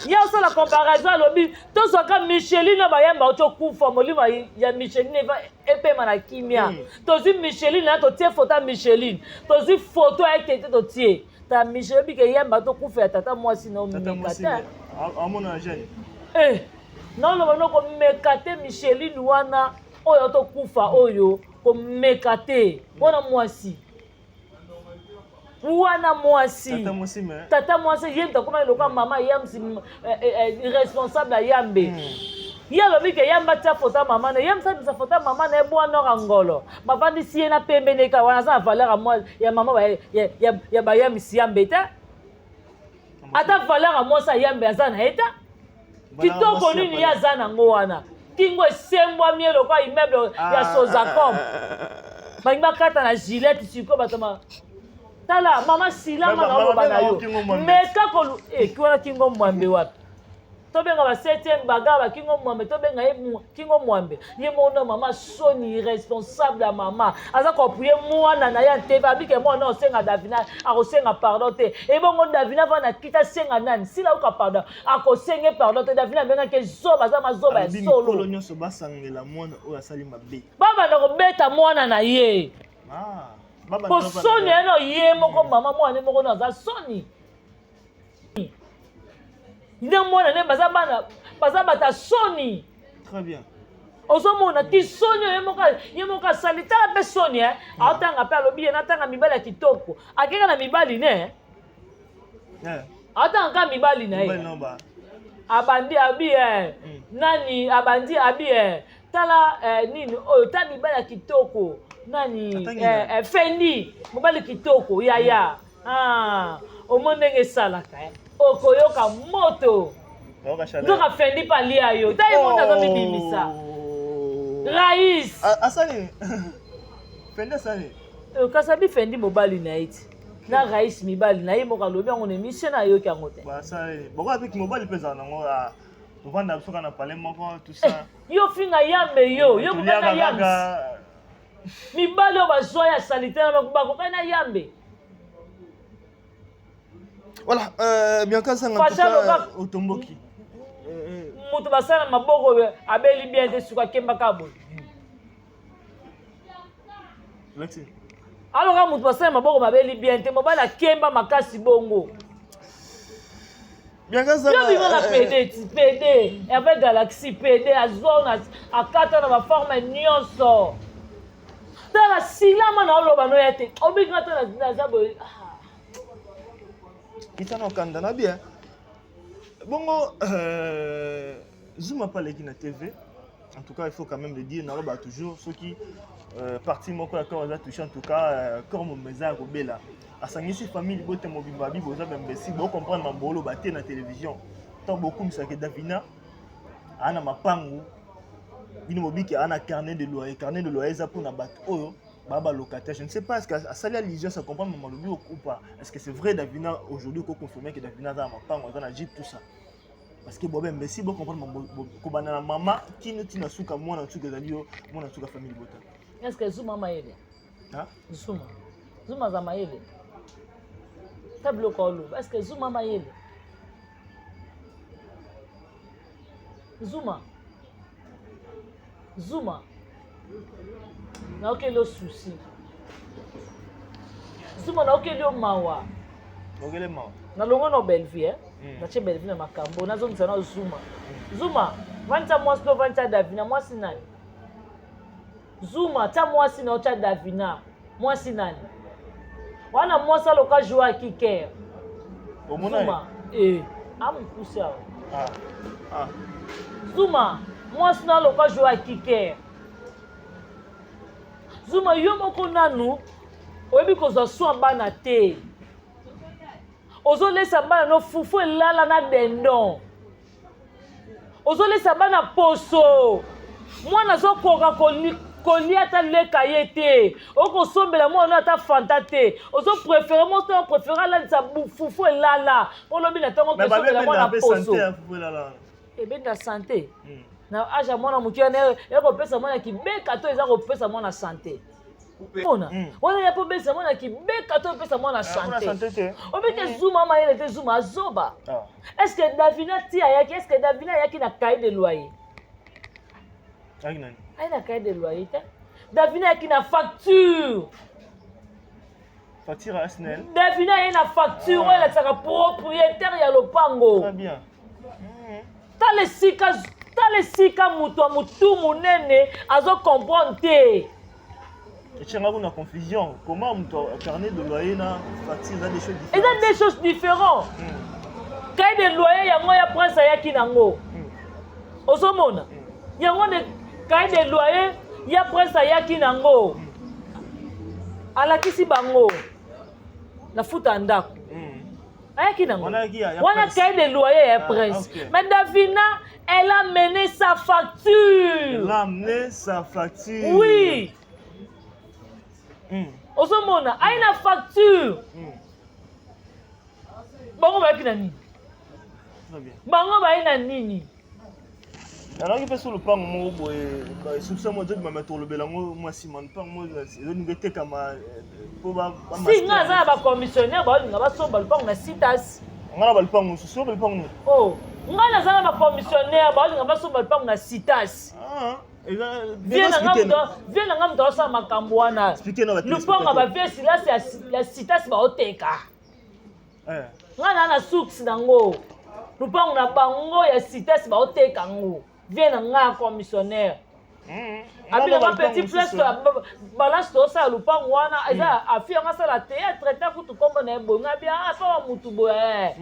ye osala comparaison alobi tozwaka micheline bayamba oti okufa molimo ya micheline epema na kimia mm. Tozwi micheline na totie foto ya micheline tozwi foto ya tete totie ta micheline bike yemba tokufa ya tata mwasi na omeka te eh, naoloba no komeka te micheline wana oyo tokufa oyo komeka te wana mwasi wana mwasi tata mwasi ye moto akomaki lokola mama yamsi eh, eh, eh, responsable ya yambe hmm. ye alobi ke yambe atia foto ya mama na ye yambi abimisa foto ya mama na ye bwa nord angolo bavandisi ye na pembe neka wana aza na valeur ya mama ya bayamisi yambe te ata valeur ya mwasi ya yambe aza na ye te kitoko nini ye aza nango wana kingo esembwami ye lokola immeuble ya ah. sozacom balingi bakata na gilette sikoyo bato ma tala mama silanga na oloba na yo meka kolu eh, wana kingo mwambe wapi tobenga ba 7e baga ba kingo mwambe tobenga ye kingo mwambe ye moko na mama soni irresponsable ya mama aza koapuye mwana na ye anteve abike mwana osenga davina akosenga pardon te ebongo davina vana kita asenga nani sila oka pardon akosenge pardon te davina abengaki zoba aza mazoba ya solo nyonso basangela mwana oyo asali mabe babanda kobeta mwana na ye ah, po soni ya no ye moko mama mwana ye moko no aza soni nde mwana nde baza bana baza bata soni très bien ozomona ti soni oyo ye moko asali tala mpe soni eh. aotanga mpe alobi ye natanga mibali ya kitoko akeka na mibali ne eh. Atanga kaka mibali na ye. Abandi abi eh, mm. nani abandi abi eh, tala eh, nini oyo ta mibali ya kitoko nani eh, eh, Fendi mobali kitoko yaya mm. ah, omoni ndenge esalaka eh. Okoyoka moto nzoka Fendi mpe alia yo ta ye moni azomibimisa oh. Rais asali Fendi asali eh, kasi abi Fendi mobali na ye ti na rais mibali na ye moko alobi yango na émission na ayoki yango te bokola mpe mobali mpe ezala nango ah, tovanda biso kaka na palais moko tout ça eh, yo finga yambe yo yo kokani na yambe mibali oyo bazwa ya salite na bakokani na yambe voilà euh, bianca sanga euh, otomboki moto basala maboko abeli bien te suka akembaka boye aloka moto basala maboko mabeli bien te mobali akemba makasi bongo. Yo bima na pede ti pede Herve Galaxy pede azwa na akata na ba forme nyonso. Tala silama na oloba no ya te. Obiki nga tala naza boye. Ah. Kita na okanda na bien. Bongo euh, Zuma pa aleki na TV. En tout cas, il faut quand même le dire, naloba toujours soki euh, partie moko ya corps eza touché en tout cas euh, corps mobimba eza ya kobela. Asangisi famille libota mobimba bi boza ba imbécile, bo comprendre mambo oloba te na télévision. Tant bokumisaka Davina ana mapangu bino bobiki ana carnet de loyer, carnet de loyer eza mpona bato oyo ba ba locataire. Je ne sais pas est-ce que asali allusion ça comprendre maman lobi ou pas. Est-ce que c'est vrai Davina aujourd'hui ko confirmer que Davina aza na mapangu aza na jeep tout ça. Parce que bobe imbécile bo comprendre kobanda na mama kino tina suka mwana suka ezali yo mwana suka famille bota. Est-ce que Zuma mayele? Hein? Zuma. Zuma aza mayele. Ta biloko oloba. Est-ce que Zuma mayele? Zuma. Zuma. Naokeli yo souci. Zuma naokeli yo mawa. Okele mawa. Nalongo na Bellevue eh? Mm. Natie Bellevue na makambo nazongisa na Zuma. Zuma, vandisa mwasi to vandisa Davina mwasi nani? Zuma tia mwasi na tia Davina mwasi nani? Wana mwasi aloka joie kiker. Omona Zuma eh amukusi awa. Ah. Ah. Zuma mwasi na aloka joie kiker. Zuma yo moko nanu oyebi kozwa soin bana te. Ozolesa bana no fufu elala na dendon. Ozolesa bana poso. Mwana azokoka kolia ata leka ye te. Okosombela mwana ata fanta te. Ozo préférer mwasi na préférer alalisa fufu elala. Olobi na ntongo kosombela mwana poso. Ebenda santé. Na âge ya mwana moke wana ya kopesa mwana kibeka to eza kopesa mwana santé. Mona wana ya kopesa mwana kibeka to kopesa mwana santé. Obike Zuma mayele te Zuma azoba. Est-ce que Davina ti ayaki, est-ce que Davina ayaki na cahier de loyer? Ayaki nani? Ayaki na cahier de loyer te. Davina ayaki na facture. Facture à SNEL. Davina ayaki na facture oyo elakisaka propriétaire ya lopango. Très bien. Tala esika, tala esika moto ya motu monene azo comprendre te. Etianga kuna confusion. Comment moto carnet de loyer na facture eza des choses différentes. Eza des choses différentes. Cahier de loyer yango ya prince ayaki nango. Ozomona? Yango nde cahier de loyer ya prince ayaki nango. Alakisi bango na futa ndako. Ayaki nango. Wana cahier de loyer ya prince. Mais Davina, elle a mené sa facture. Elle a amené sa facture. Oui. Ozomona, ayi na facture. Bango bayaki na nini? Bango bayi na nini? Nalaki mpe so lopango moko boye soupçon moko ezobima me tolobela yango mwa nsima lopango moko ezolinga etekama mpo si nga aza na bacommissionnaire baolinga basomba lopango na citas. Nga na balopango mosusu oyo lopango nini? Oh, nga naza na bacommissionnaire baolinga basomba lopango na citas. Vie na nga moto aosala makambo wana. Lopango ya bavie silasi ya citas baoteka. Nga na na source nango. Lupango na bango ya citas baoteka ngo. Vie na nga commissionnaire. Abila nga petit place balance tosala lupango wana eza afi yango asala théâtre ta kutu kombo na ye boye nga bia ah pa mutu boye.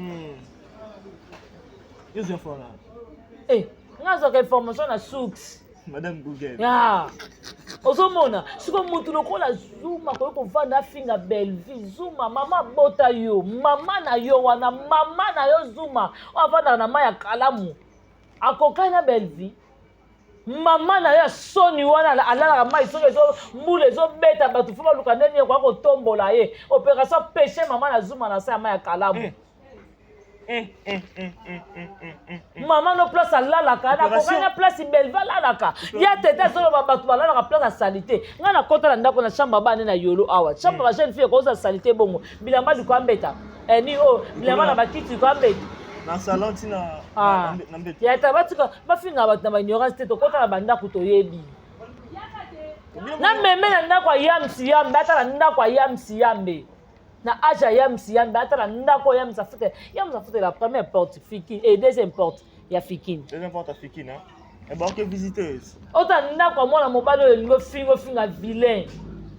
Eh, nga azwaka information na source. Madame Google. Ah. Ozomona siko mutu lokola Zuma koyi kovanda afinga Bellevue. Zuma mama bota yo, mama na yo wana, mama na yo Zuma oyo avandaka na mai ya kalamu akokani na Bellevue. Mama na yo ya soni wana alalaka mai soki ezo mbula ezobeta bato fo baluka ndeni ekoka kotombola ye. Opération pêche mama na Zuma na se ya mai ya kalamu. Mama no place alalaka, nakokani na place Bellevue alalaka. Ya tete azoloba bato balalaka place ya salite. Nga nakota na ndako na chambre bana na yolo awa. Chambre ba jeune fille ekoza salite bongo. Bilamba liko ambeta. Eh ni oh, bilamba na bakiti liko ambeta. Na salon ti na na mbeta. Ya ta batika bafinga bato na ba ignorance te tokota na bandako toyebi. Na meme na ndako ya Yamsi Yambe, ata na ndako ya Yamsi Yambe. Na age ya Yamsi Yambe, ata na ndako ya Yamsi afutela. Yamsi afutela première porte Fikin et deuxième porte ya Fikin. Deuxième porte ya Fikin, hein. Et bah, ok, visiteuse. Ota ndako ya mwana mobali oyo elingi ofinga ofinga vilain.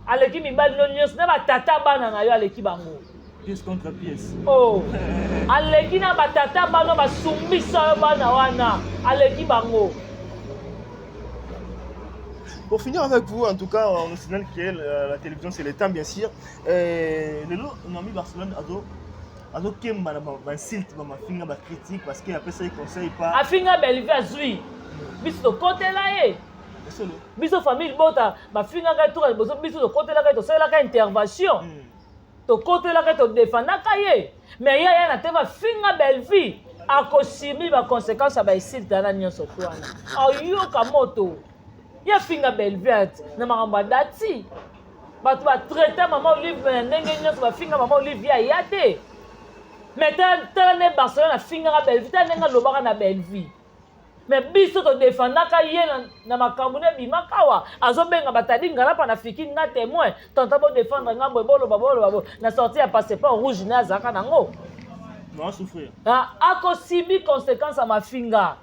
Aleki mibali no nyonso na batata bana na yo aleki bango. Pièce contre pièce. Oh. Aleki na batata bana basumbisa yo bana wana aleki bango. Pour finir avec vous, en tout cas, on nous signale que la télévision, c'est le temps, bien sûr. Lelo, Naomi Barcelone, azo azokemba na bainsulte, bamafinga, bacritique, parce que apesaki conseil pa afinga Bellevue, azwi biso tokotela ye. Esolo. Biso famille bota bafingaka ye toka liboso, biso tokotelaka ye, tosalelaka intervention, tokotelaka ye, todefendaka ye. Mais ye aya na te, bafinga Bellevue, akosubir baconséquence ya bainsulte wana nyonso to wana. Ayoka moto. Ye afinga Bellevue na makambo ya dati, bato batraite mama Olive na ndenge nyonso, bafinga mama Olive, ye aya te. Mais tala nde Barcelone afingaka Bellevue, tala ndenge alobaka na Bellevue. Mais biso todefendaka ye na makambo ne ebimaka awa, azobenga batadi ngalapa na fiki nga témoin, tanta bodefendre nga boye, boloba boloba boye na sortie ya passeport rouge ne azalaka nango. Va souffrir. Ah, akosubir conséquence ya mafinga,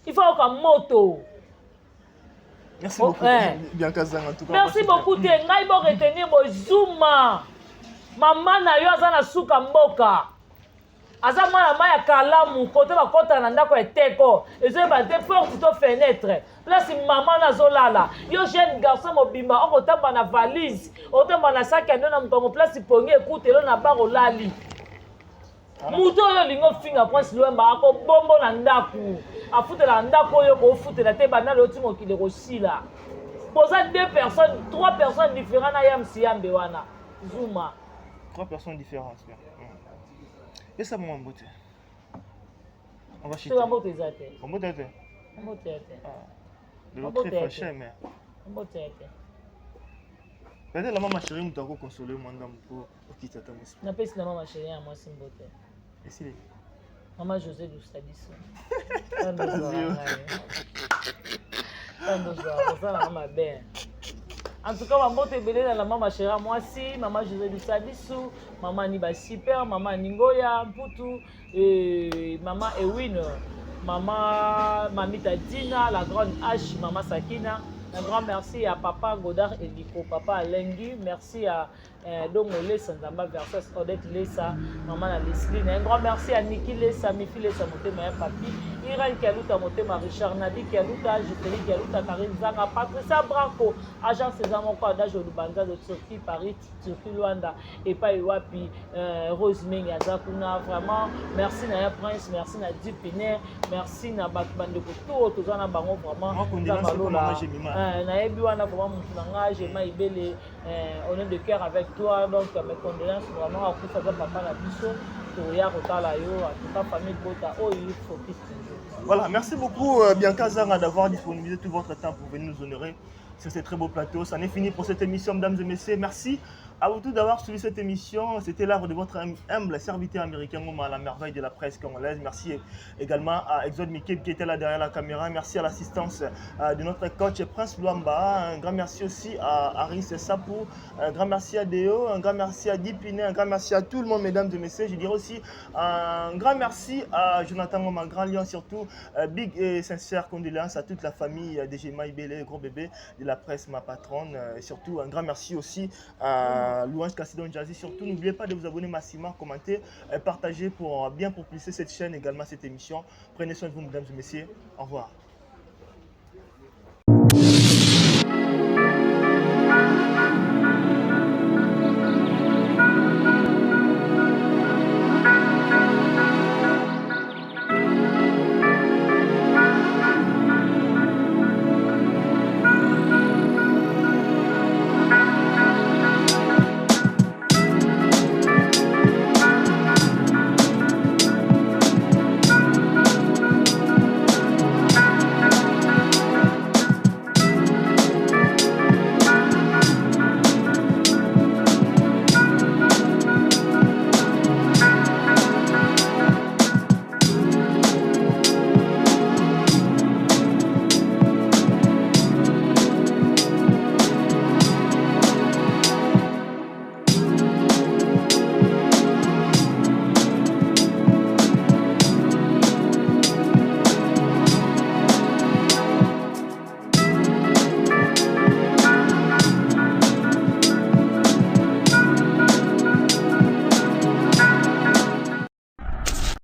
il faut ayoka moto. Merci Oh, beaucoup, eh. Bianca Zang, en tout cas. Merci beaucoup te. Ngai bo retenir boye: Zuma, mama na yo aza na suka mboka, aza mwana mai ya kalamu kote bakɔtaka na ndako ya eteko, ezoyeba te porte to fenêtre, place mama na azolala. Yo jeune garçon mobimba okotamba na valise, otambola na saki ya ndo na mokongo, place pongi ekutelo na bar olali. Moto oyo olingi ofinga, Prince Lwemba, akobombo na ndako afutelaka ndako oyo koofutela te. Banda lelo ti mokili ekosila, boza deux personnes, trois personnes différents na Yamsi Yambe wana, Zuma. Trois personnes différentes, bien. Et ça, mon beauté. On va chuter. Soki mbote eza te. Mbote te. Mbote ya te. De l'autre Mbote très ya te. fâché, mais. Mbote ya te. Peut-être la maman chérie, nous avons consolé, moi, pour okita ta mosi. Napesi na mama chérie ya mwasi mbote. Esili. Mama José Lusadiso. Tala. Osalanga mabe. En tout cas, bambote ebele na la mama chérie ya mwasi, mama José Lusadisu, mama Niba Super, mama Ningoya Mputu, et mama Ewin, mama Mamita Dina, la grande H, mama Sakina. Un grand merci à papa Godard Eliko, papa Alengi, merci à Dongo Lesa Nzamba versus Odette Lesa, mama na Leslie. Un grand merci à Niki Lesa, Mifi Lesa Motema ya Papi, Irène Kialuta Motema, Richard Nabi Kialuta, Jocelyne Kialuta, Karine Zanga, Patricia Branco, agent César Moko, Adage Olubanza de Turquie, Paris, Turquie, Luanda, epai wapi Rose Mengi aza kuna. Vraiment, merci na ya Prince, merci na Dupiner, merci na bato bandeko to oyo toza na bango vraiment. Moi, condoléances Nzambe pour alola. maman Jemima. Nayebi wana vraiment motu na nga Jema Ibele, on est de cœur avec toi. Donc mes condoléances vraiment. Akufa aza papa na biso, toya kotala yo. En tout cas, famille bota oyo focus toujours. Voilà, merci beaucoup Bianca Zanga d'avoir disponibilisé tout votre temps pour venir nous honorer sur ce très beau plateau. Ça en est fini pour cette émission, mesdames et messieurs. Merci à vous tous d'avoir suivi cette émission. C'était l'art de votre humble serviteur américain, Ngoma, la merveille de la presse congolaise. Merci également à Exode Mikeb qui était là derrière la caméra. Merci à l'assistance de notre coach Prince Luamba. Un grand merci aussi à Aris Sapou. Un grand merci à Deo. Un grand merci à Dipine. Un grand merci à tout le monde, mesdames et messieurs. Je dirais aussi un grand merci à Jonathan Ngoma, grand lion surtout. Big et sincère condoléances à toute la famille de Gemma Ibele, gros bébé de la presse, ma patronne. Et surtout, un grand merci aussi à Louange Cassidon Jazzy. Surtout, n'oubliez pas de vous abonner massivement, commenter, partager pour bien propulser cette chaîne, également cette émission. Prenez soin de vous, mesdames et messieurs. Au revoir.